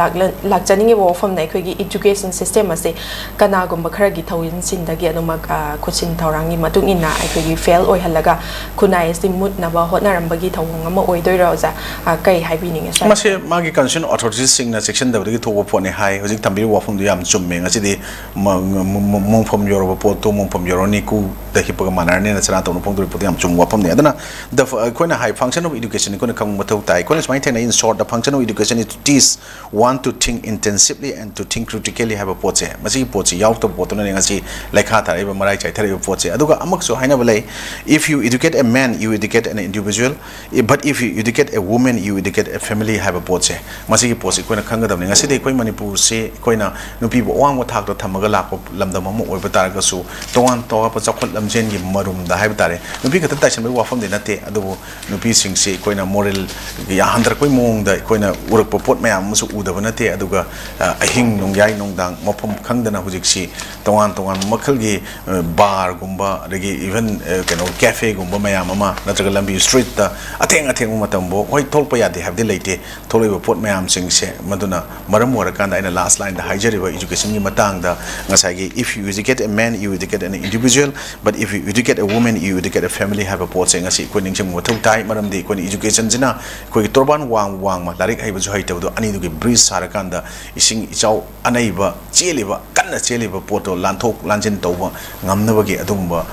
ꯂꯥꯛꯆꯅꯤꯡꯉꯤꯕ ꯋꯥꯐꯝꯅ ꯑꯩꯈꯣꯏꯒꯤ ꯏꯗꯨꯀꯦꯁꯟ ꯁꯤꯁꯇꯦꯝ ꯑꯁꯤ ꯀꯅꯥꯒꯨꯝꯕ ꯈꯔꯒꯤ ꯊꯧꯁꯤꯟꯗꯒꯤ ꯑꯗꯨꯃꯛ ꯈꯨꯠꯁꯤꯟ ꯊꯧꯔꯥꯡꯒꯤ ꯃꯇꯨꯡ ꯏꯟꯅ ꯑꯩꯈꯣꯏꯒꯤ ꯐꯦꯜ ꯑꯣꯏꯍꯜꯂꯒ ꯈꯨꯟꯅꯥꯏ ꯑꯁꯤ ꯃꯨꯠꯅꯕ ꯍꯣꯠꯅꯔꯝꯕꯒꯤ ꯊꯧꯑꯣꯡ ꯑꯃ ꯑꯣꯏꯗꯣꯏꯔꯣ ꯑꯣꯖꯥ? ꯀꯩ ꯍꯥꯏꯕꯤꯅꯤꯡꯉꯤ ꯁꯥꯔ? ꯃꯁꯤ ꯃꯥꯒꯤ ꯀꯟꯁꯔꯟ ꯑꯣꯊꯣꯔꯤꯇꯤꯁꯁꯤꯡꯅ ꯆꯦꯛꯁꯤꯟꯗꯕꯗꯒꯤ ꯊꯣꯛꯄ ꯄꯣꯠꯅꯤ ꯍꯥꯏ꯫ ꯍꯧꯖꯤꯛ ꯊꯝꯕꯤꯔꯤꯕ ꯋꯥꯐꯝꯗꯨ ꯌꯥꯝ ꯆꯨꯝꯃꯦ꯫ ꯉꯁꯤꯗꯤ ꯃꯣꯡꯐꯝ ꯌꯧꯔꯕ ꯄꯣꯠꯇꯨ ꯃꯣꯡꯐꯝ ꯌꯧꯔꯅꯤ, ꯀꯨꯗ ꯍꯤꯞꯄꯒ ꯃꯥꯟꯅꯔꯅꯤꯅ ꯁꯅꯥꯇꯣꯝꯅ ꯐꯣꯡꯗꯣꯔꯤꯕ ꯄꯣꯠꯇꯨ ꯌꯥꯝ ꯆꯨꯝꯕ ꯋꯥꯐꯝꯅꯤ꯫ ꯑꯗꯨꯅ ꯑꯩꯈꯣꯏꯅ ꯍꯥꯏ function of education ꯑꯩꯈꯣꯏꯅ ꯈꯪꯕ ꯃꯊꯧ ꯇꯥꯏ꯫ ꯑꯩꯈꯣꯏꯅ ꯁꯨꯃꯥꯏꯅ ꯊꯦꯡꯅꯩ, in short, the function of education is to teach one to think intensively and to think critically ꯍꯥꯏꯕ ꯄꯣꯠꯁꯦ꯫ ꯃꯁꯤꯒꯤ ꯄꯣꯠꯁꯤ ꯌꯥꯎꯗꯕ ꯄꯣꯠꯇꯨꯅꯅꯦ ꯉꯁꯤ ꯂꯩꯈꯥ ꯊꯥꯔꯛꯏꯕ, ꯃꯔꯥꯏ ꯆꯥꯏꯊꯔꯛꯏꯕ ꯄꯣꯠꯁꯦ꯫ ꯑꯗꯨꯒ ꯑꯃꯛꯁꯨ ꯍꯥꯏꯅꯕ ꯂꯩ, if you educate a man, you educate an individual, but if you educate a woman, you educate a family ꯍꯥꯏꯕ ꯄꯣꯠꯁꯦ꯫ ꯃꯁꯤꯒꯤ ꯄꯣꯠꯁꯤ ꯑꯩꯈꯣꯏꯅ ꯈꯪꯒꯗꯕꯅꯤ꯫ ꯉꯁꯤꯗꯤ ꯑꯩꯈꯣꯏ ꯃꯅꯤꯄꯨꯔꯁꯤ ꯑꯩꯈꯣꯏꯅ ꯅꯨꯄꯤꯕꯨ ꯑꯋꯥꯡꯕ ꯊꯥꯛꯇ ꯊꯝꯃꯒ ꯂꯥꯛꯄ ꯂꯝꯗꯝ ꯑꯃ ꯑꯣꯏꯕ ꯇꯥꯔꯒꯁꯨ, ꯇꯣꯉꯥꯟ ꯇꯣꯉꯥꯟꯕ ꯆꯥꯎꯈꯠ ꯂꯝꯖꯦꯟꯒꯤ ꯃꯔꯨꯝꯗ ꯍꯥꯏꯕ ꯇꯥꯔꯦ, ꯅꯨꯄꯤ ꯈꯛꯇ ꯇꯥꯏꯁꯟꯕꯒꯤ ꯋꯥꯐꯝꯗꯤ ꯅꯠꯇꯦ, ꯑꯗꯨꯕꯨ ꯅꯨꯄꯤꯁꯤꯡꯁꯤ ꯑꯩꯈꯣꯏꯅ ꯃꯣꯔꯦꯜ ꯍꯟꯊꯔꯛꯄꯒꯤ ꯃꯑꯣꯡꯗ ꯑꯩꯈꯣꯏꯅ ꯎꯔꯛꯄ ꯄꯣꯠ ꯃꯌꯥꯝ ꯑꯃꯁꯨ ꯎꯗꯕ ꯅꯠꯇꯦ꯫ ꯑꯗꯨꯒ ꯑꯍꯤꯡ ꯅꯣꯡꯌꯥꯏ ꯅꯨꯡꯗꯥꯡ ꯃꯐꯝ ꯈꯪꯗꯅ ꯍꯧꯖꯤꯛꯁꯤ ꯇꯣꯉꯥꯟ ꯇꯣꯉꯥꯟꯕ ꯃꯈꯜꯒꯤ ꯕꯥꯔꯒꯨꯝꯕ, ꯑꯗꯒꯤ ꯏꯚꯟ ꯀꯩꯅꯣ ꯀꯦꯐꯦꯒꯨꯝꯕ ꯃꯌꯥꯝ ꯑꯃ, ꯅꯠꯇ꯭ꯔꯒ ꯂꯝꯕꯤ ꯁ꯭ꯇ꯭ꯔꯤꯠꯇ ꯑꯊꯦꯡ ꯑꯊꯦꯡꯕ ꯃꯇꯝꯕꯨ, ꯍꯣꯏ, ꯊꯣꯛꯂꯛꯄ ꯌꯥꯗꯦ ꯍꯥꯏꯕꯗꯤ ꯂꯩꯇꯦ, ꯊꯣꯛꯂꯛꯏꯕ ꯄꯣꯠ ꯃꯌꯥꯝꯁꯤꯡꯁꯦ꯫ ꯃꯗꯨꯅ ꯃꯔꯝ ꯑꯣꯏꯔꯀꯥꯟꯗ ꯑꯩꯅ ꯂꯥꯁ ꯂꯥꯏꯟꯗ ꯍꯥꯏꯖꯔꯤꯕ ꯏꯖꯨꯀꯦꯁꯟꯒꯤ ꯃꯇꯥꯡꯗ ꯉꯁꯥꯏꯒꯤ if you educate a man, you educate an individual, but if you educate a woman, you educate a family ꯍꯥꯏꯕ ꯄꯣꯠꯁꯦ ꯉꯁꯤ ꯑꯩꯈꯣꯏ ꯅꯤꯡꯁꯤꯡꯕ ꯃꯊꯧ ꯇꯥꯏ꯫ ꯃꯔꯝꯗꯤ ꯑꯩꯈꯣꯏꯅ ꯏꯖꯨꯀꯦꯁꯟꯁꯤꯅ ꯑꯩꯈꯣꯏꯒꯤ ꯇꯣꯔꯕꯥꯟ ꯋꯥꯡ ꯋꯥꯡꯃ, ꯂꯥꯏꯔꯤꯛ ꯍꯩꯕꯁꯨ ꯍꯩꯇꯕꯗꯣ ꯑꯅꯤꯗꯨꯒꯤ ꯕ꯭ꯔꯤꯖ ꯁꯥꯔꯀꯥꯟꯗ ꯏꯁꯤꯡ ꯏꯆꯥꯎ ꯑꯅꯩꯕ ꯆꯦꯜꯂꯤꯕ, ꯀꯟꯅ ꯆꯦꯜꯂꯤꯕ ꯄꯣꯠꯇꯣ ꯂꯥꯟꯊꯣꯛ ꯂꯥꯟꯁꯤꯟ ꯇꯧꯕ ꯉꯝꯅꯕꯒꯤ ꯑꯗꯨꯒꯨꯝꯕ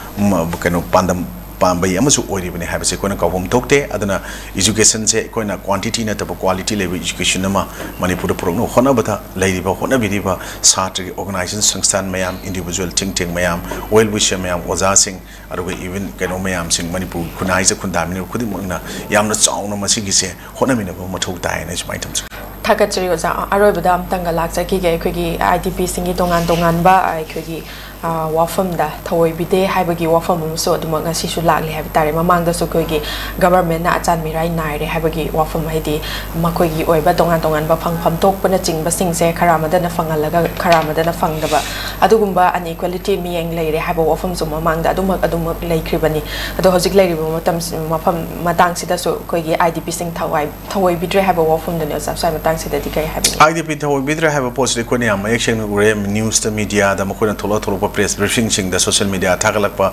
ꯀꯩꯅꯣ ꯄꯥꯟꯗꯝ ꯄꯥꯝꯕꯩ ꯑꯃꯁꯨ ꯑꯣꯏꯔꯤꯕꯅꯤ ꯍꯥꯏꯕꯁꯦ ꯑꯩꯈꯣꯏꯅ ꯀꯥꯎꯐꯝ ꯊꯣꯛꯇꯦ꯫ ꯑꯗꯨꯅ ꯏꯖꯨꯀꯦꯁꯟꯁꯦ ꯑꯩꯈꯣꯏꯅ ꯀ꯭ꯋꯥꯟꯇꯤꯇꯤ ꯅꯠꯇꯕ ꯀ꯭ꯋꯥꯂꯤꯇꯤ ꯂꯩꯕ ꯏꯖꯨꯀꯦꯁꯟ ꯑꯃ ꯃꯅꯤꯄꯨꯔꯗ ꯄꯨꯔꯛꯅꯕ ꯍꯣꯠꯅꯕꯗ ꯂꯩꯔꯤꯕ, ꯍꯣꯠꯅꯕꯤꯔꯤꯕ ꯁꯥꯇ꯭ꯔꯒꯤ ꯑꯣꯔꯒꯅꯥꯏꯖꯦꯁꯟ ꯁꯪꯁꯊꯥꯟ ꯃꯌꯥꯝ, ꯏꯟꯗꯤꯚꯤꯖꯨꯋꯦꯜ ꯊꯤꯡ ꯇꯦꯡ ꯃꯌꯥꯝ, ꯋꯦꯜ ꯋꯤꯁꯔ ꯃꯌꯥꯝ, ꯑꯣꯖꯥꯁꯤꯡ, ꯑꯗꯨꯒ ꯏꯚꯟ ꯀꯩꯅꯣ ꯃꯌꯥꯝꯁꯤꯡ, ꯃꯅꯤꯄꯨꯔꯒꯤ ꯈꯨꯟꯅꯥꯏꯁꯤꯗ ꯈꯨꯟꯗꯥꯃꯤꯟꯅꯕ ꯈꯨꯗꯤꯡꯃꯛꯅ ꯌꯥꯝꯅ ꯆꯥꯎꯅ ꯃꯁꯤꯒꯤꯁꯦ ꯍꯣꯠꯅꯃꯤꯟꯅꯕ ꯃꯊꯧ ꯇꯥꯏ ꯍꯥꯏꯅ ꯑꯩ ꯁꯨꯃꯥꯏꯅ ꯊꯝꯖꯒꯦ꯫ ꯊꯥꯒꯠꯆꯔꯤ ꯑꯣꯖꯥ꯫ ꯑꯔꯣꯏꯕꯗ ꯑꯝꯇꯪꯒ ꯂꯥꯛꯆꯈꯤꯒꯦ꯫ ꯑꯩꯈꯣꯏꯒꯤ ꯑꯥꯏ ꯗꯤ ꯄꯤꯁꯤꯡꯒꯤ ꯇꯣꯉꯥꯟ ꯇꯣꯉꯥꯟꯕ ꯑꯩꯈꯣꯏꯒꯤ ꯋꯥꯐꯝꯗ ꯊꯑꯣꯏꯕꯤꯗꯦ ꯍꯥꯏꯕꯒꯤ ꯋꯥꯐꯝ ꯑꯃꯁꯨ ꯑꯗꯨꯃꯛ ꯉꯁꯤꯁꯨ ꯂꯥꯛꯂꯤ ꯍꯥꯏꯕ ꯇꯥꯔꯦ꯫ ꯃꯃꯥꯡꯗꯁꯨ ꯑꯩꯈꯣꯏꯒꯤ ꯒꯕꯔꯃꯦꯟꯅ ꯑꯆꯥꯟ ꯃꯤꯔꯥꯏ ꯅꯥꯏꯔꯦ ꯍꯥꯏꯕꯒꯤ ꯋꯥꯐꯝ, ꯍꯥꯏꯗꯤ ꯃꯈꯣꯏꯒꯤ ꯑꯣꯏꯕ ꯇꯣꯉꯥꯟ ꯇꯣꯉꯥꯟꯕ ꯐꯪꯐꯝ ꯊꯣꯛꯄꯅꯆꯤꯡꯕꯁꯤꯡꯁꯦ ꯈꯔ ꯑꯃꯗꯅ ꯐꯪꯍꯜꯂꯒ ꯈꯔ ꯑꯃꯗꯅ ꯐꯪꯗꯕ, ꯑꯗꯨꯒꯨꯝꯕ ꯑꯟꯏꯀ꯭ꯋꯦꯂꯤꯇꯤ ꯃꯤꯠꯌꯦꯡ ꯂꯩꯔꯦ ꯍꯥꯏꯕ ꯋꯥꯐꯝꯁꯨ ꯃꯃꯥꯡꯗ ꯑꯗꯨꯃꯛ ꯑꯗꯨꯃꯛ ꯂꯩꯈ꯭ꯔꯤꯕꯅꯤ꯫ ꯑꯗꯣ ꯍꯧꯖꯤꯛ ꯂꯩꯔꯤꯕ ꯃꯇꯝ, ꯃꯐꯝ ꯃꯇꯥꯡꯁꯤꯗꯁꯨ ꯑꯩꯈꯣꯏꯒꯤ ꯑꯥꯏ ꯗꯤ ꯄꯤꯁꯤꯡ ꯊꯋꯥꯏ ꯊꯑꯣꯏꯕꯤꯗ꯭ꯔꯦ ꯍꯥꯏꯕ ꯋꯥꯐꯝꯗꯨꯅꯤ ꯑꯣꯖꯥ꯫ ꯁ꯭ꯋꯥꯏ ꯃꯇꯥꯡꯁꯤꯗꯗꯤ ꯀꯔꯤ ꯍꯥꯏꯕꯤꯅꯤꯡꯉꯤ? ꯑꯥꯏ ꯗꯤ ꯄꯤ ꯊꯑꯣꯏꯕꯤꯗ꯭ꯔꯦ ꯍꯥꯏꯕ ꯄꯣꯠꯁꯤꯗꯤ ꯑꯩꯈꯣꯏꯅ ꯌꯥꯝ ꯃꯌꯦꯛ ꯁꯦꯡꯅ ꯎꯔꯦ꯫ ꯅ꯭ꯌꯨꯁꯇ, ꯃꯤꯗꯤꯌꯥꯗ ꯃꯈꯣꯏꯅ ꯊꯣꯛꯂꯛ ꯊꯣꯛꯂꯛꯄ ꯄ꯭ꯔꯦꯁ ꯕ꯭ꯔꯤꯐꯤꯡꯁꯤꯡꯗ, ꯁꯣꯁꯤꯌꯦꯜ ꯃꯤꯗꯤꯌꯥ ꯊꯥꯒꯠꯂꯛꯄ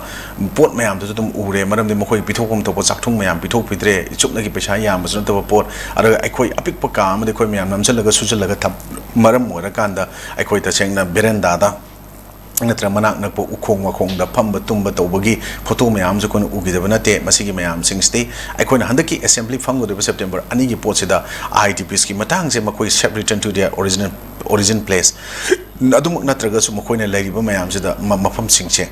ꯄꯣꯠ ꯃꯌꯥꯝꯗꯨꯁꯨ ꯑꯗꯨꯝ ꯎꯔꯦ꯫ ꯃꯔꯝꯗꯤ ꯃꯈꯣꯏ ꯄꯤꯊꯣꯛꯐꯝ ꯊꯣꯛꯄ ꯆꯥꯛꯊꯨꯡ ꯃꯌꯥꯝ ꯄꯤꯊꯣꯛꯄꯤꯗ꯭ꯔꯦ, ꯆꯨꯞꯅꯒꯤ ꯄꯩꯁꯥ ꯌꯥꯝꯕꯁꯨ ꯅꯠꯇꯕ ꯄꯣꯠ, ꯑꯗꯨꯒ ꯑꯩꯈꯣꯏ ꯑꯄꯤꯛꯄ ꯀꯥ ꯑꯃꯗ ꯑꯩꯈꯣꯏ ꯃꯌꯥꯝ ꯅꯝꯁꯤꯜꯂꯒ ꯁꯨꯖꯜꯂꯒ ꯊꯝ ꯃꯔꯝ ꯑꯣꯏꯔꯀꯥꯟꯗ ꯑꯩꯈꯣꯏ ꯇꯁꯦꯡꯅ ꯕꯦꯔꯦꯟꯗꯥꯗ ꯅꯠꯇ꯭ꯔꯒ ꯃꯅꯥꯛ ꯅꯛꯄ ꯎꯈꯣꯡ ꯋꯥꯈꯣꯡꯗ ꯐꯝꯕ ꯇꯨꯝꯕ ꯇꯧꯕꯒꯤ ꯐꯣꯇꯣ ꯃꯌꯥꯝꯁꯨ ꯑꯩꯈꯣꯏꯅ ꯎꯈꯤꯗꯕ ꯅꯠꯇꯦ꯫ ꯃꯁꯤꯒꯤ ꯃꯌꯥꯝꯁꯤꯡꯁꯤꯗꯤ ꯑꯩꯈꯣꯏꯅ ꯍꯟꯗꯛꯀꯤ ꯑꯦꯁꯦꯝꯕ꯭ꯂꯤ ꯐꯝꯒꯗꯧꯔꯤꯕ ꯁꯦꯞꯇꯦꯝꯕꯔ ꯑꯅꯤꯒꯤ ꯄꯣꯠꯁꯤꯗ ꯑꯥꯏ ꯗꯤ ꯄꯤꯁꯀꯤ ꯃꯇꯥꯡꯁꯦ ꯃꯈꯣꯏ safe return to their original, origin place ꯑꯗꯨꯃꯛ ꯅꯠꯇ꯭ꯔꯒꯁꯨ ꯃꯈꯣꯏꯅ ꯂꯩꯔꯤꯕ ꯃꯌꯥꯝꯁꯤꯗ ꯃ-, ꯃꯐꯝꯁꯤꯡꯁꯦ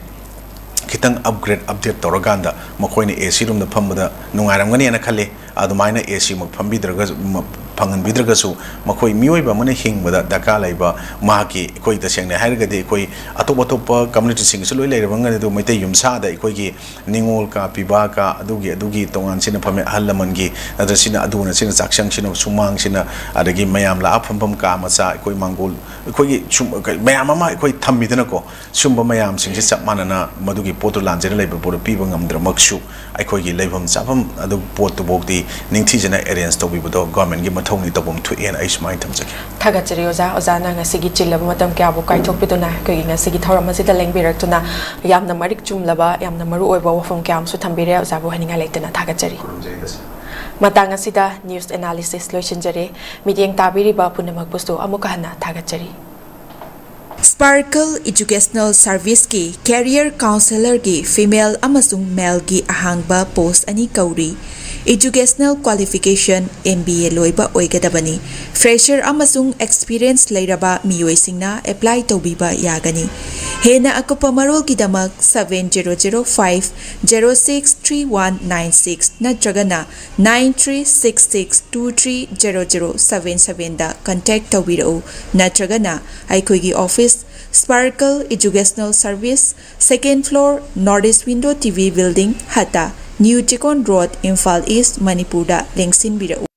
ꯈꯤꯇꯪ ꯑꯞꯒ꯭ꯔꯦꯗ, ꯑꯞꯗꯦꯠ ꯇꯧꯔꯀꯥꯟꯗ ꯃꯈꯣꯏꯅ ꯑꯦ ꯁꯤ ꯔꯨꯝꯗ ꯐꯝꯕꯗ ꯅꯨꯡꯉꯥꯏꯔꯝꯒꯅꯤꯅ ꯈꯜꯂꯤ꯫ ꯑꯗꯨꯃꯥꯏꯅ ꯑꯦ ꯁꯤꯃꯛ ꯐꯝꯕꯤꯗ꯭ꯔꯒꯁꯨ, ꯃ-, ꯐꯪꯍꯟꯕꯤꯗ꯭ꯔꯒꯁꯨ, ꯃꯈꯣꯏ ꯃꯤꯑꯣꯏꯕ ꯑꯃꯅ ꯍꯤꯡꯕꯗ ꯗꯔꯀꯥꯔ ꯂꯩꯕ ꯃꯍꯥꯛꯀꯤ, ꯑꯩꯈꯣꯏ ꯇꯁꯦꯡꯅ ꯍꯥꯏꯔꯒꯗꯤ ꯑꯩꯈꯣꯏ ꯑꯇꯣꯞ ꯑꯇꯣꯞꯄ ꯀꯝꯃ꯭ꯌꯨꯅꯤꯇꯤꯁꯤꯡꯒꯤꯁꯨ ꯂꯣꯏ ꯂꯩꯔꯝꯒꯅꯤ, ꯑꯗꯨ ꯃꯩꯇꯩ ꯌꯨꯝꯁꯥꯗ ꯑꯩꯈꯣꯏꯒꯤ ꯅꯤꯉꯣꯜ ꯀꯥ, ꯄꯤꯕꯥ ꯀꯥ, ꯑꯗꯨꯒꯤ, ꯑꯗꯨꯒꯤ ꯇꯣꯉꯥꯟ ꯁꯤꯅ ꯐꯝꯃꯦ, ꯑꯍꯜ ꯂꯃꯟꯒꯤ, ꯅꯠꯇ꯭ꯔ ꯁꯤꯅ ꯑꯗꯨꯅ, ꯁꯤꯅ ꯆꯥꯛꯁꯪ, ꯁꯤꯅ ꯁꯨꯃꯥꯡ, ꯁꯤꯅ ꯑꯗꯒꯤ ꯃꯌꯥꯝ ꯂꯥꯛꯑ ꯐꯝꯐꯝ ꯀꯥ ꯃꯆꯥ, ꯑꯩꯈꯣꯏ ꯃꯥꯡꯒꯣꯜ, ꯑꯩꯈꯣꯏꯒꯤ ꯁꯨꯝ ꯀꯩ-, ꯃꯌꯥꯝ ꯑꯃ ꯑꯩꯈꯣꯏ ꯊꯝꯃꯤꯗꯅꯀꯣ꯫ ꯁꯨꯝꯕ ꯃꯌꯥꯝꯁꯤꯡꯁꯦ ꯆꯞ ꯃꯥꯟꯅꯅ ꯃꯗꯨꯒꯤ ꯄꯣꯠꯇꯨ ꯂꯥꯟꯖꯦꯟꯅ ꯂꯩꯕ ꯄꯣꯠꯇꯨ ꯄꯤꯕ ꯉꯝꯗ꯭ꯔꯃꯛꯁꯨ, ꯑꯩꯈꯣꯏꯒꯤ ꯂꯩꯐꯝ ꯆꯥꯐꯝ ꯑꯗꯨ ꯄꯣꯠꯇꯨꯐꯥꯎꯗꯤ ꯅꯤꯡꯊꯤꯖꯅ ꯑꯦꯔꯦꯟꯖ ꯇꯧꯕꯤꯕꯗꯣ ꯒꯣꯔꯃꯦꯟꯒꯤ ꯃꯊꯧꯅꯤ, ꯇꯧꯐꯝ ꯊꯣꯛꯑꯦꯅ ꯑꯩ ꯁꯨꯃꯥꯏꯅ ꯊꯝꯖꯒꯦ꯫ ꯊꯥꯒꯠꯆꯔꯤ ꯑꯣꯖꯥ꯫ ꯑꯣꯖꯥꯅ ꯉꯁꯤꯒꯤ ꯆꯤꯜꯂꯕ ꯃꯇꯝ ꯀꯌꯥꯕꯨ ꯀꯥꯏꯊꯣꯛꯄꯤꯗꯨꯅ ꯑꯩꯈꯣꯏꯒꯤ ꯉꯁꯤꯒꯤ ꯊꯧꯔꯝ ꯑꯁꯤꯗ ꯂꯦꯡꯕꯤꯔꯛꯇꯨꯅ ꯌꯥꯝꯅ ꯃꯔꯤꯛ ꯆꯨꯝꯂꯕ, ꯌꯥꯝꯅ ꯃꯔꯨ ꯑꯣꯏꯕ ꯋꯥꯐꯝ ꯀꯌꯥ ꯑꯃꯁꯨ ꯊꯝꯕꯤꯔꯦ꯫ ꯑꯣꯖꯥꯕꯨ ꯍꯥꯏꯅꯤꯡꯉꯥꯏ ꯂꯩꯇꯅ ꯊꯥꯒꯠꯆꯔꯤ꯫ ꯈꯨꯔꯨꯝꯖꯔꯤ ꯇꯁꯦꯡꯅ꯫ ꯃꯇꯥꯡ ꯑꯁꯤꯗ ꯅ꯭ꯌꯨꯁ ꯑꯦꯅꯥꯂꯤꯁꯤꯁ ꯂꯣꯏꯁꯤꯟꯖꯔꯦ꯫ ꯃꯤꯠꯌꯦꯡ ꯇꯥꯕꯤꯔꯤꯕ ꯄꯨꯝꯅꯃꯛꯄꯨꯁꯨ ꯑꯃꯨꯛꯀ ꯍꯟꯅ ꯊꯥꯒꯠꯆꯔꯤ꯫ Sparkle Educational Serviceꯀꯤ Career Counselorꯒꯤ female ꯑꯃꯁꯨꯡ maleꯒꯤ ꯑꯍꯥꯡꯕ post ꯑꯅꯤ ꯀꯧꯔꯤ꯫ Educational qualification M B A ꯂꯣꯏꯕ ꯑꯣꯏꯒꯗꯕꯅꯤ꯫ Fresher ꯑꯃꯁꯨꯡ experience ꯂꯩꯔꯕ ꯃꯤꯑꯣꯏꯁꯤꯡꯅ apply ꯇꯧꯕꯤꯕ ꯌꯥꯒꯅꯤ꯫ ꯍꯦꯟꯅ ꯑꯀꯨꯞꯄ ꯃꯔꯣꯜꯒꯤꯗꯃꯛ seven zero zero five zero six three one nine six ꯅꯠꯇ꯭ꯔꯒꯅ nine three six six two three zero zero seven sevenꯗ contact ꯇꯧꯕꯤꯔꯛꯎ, ꯅꯠꯇ꯭ꯔꯒꯅ ꯑꯩꯈꯣꯏꯒꯤ office Sparkle Educational Service, second floor, North East Window T V Building, ꯍꯠꯇ, New Chekon Road, Imphal east, ꯃꯅꯤꯄꯨꯔꯗ ꯂꯦꯡꯁꯤꯟꯕꯤꯔꯛꯎ꯫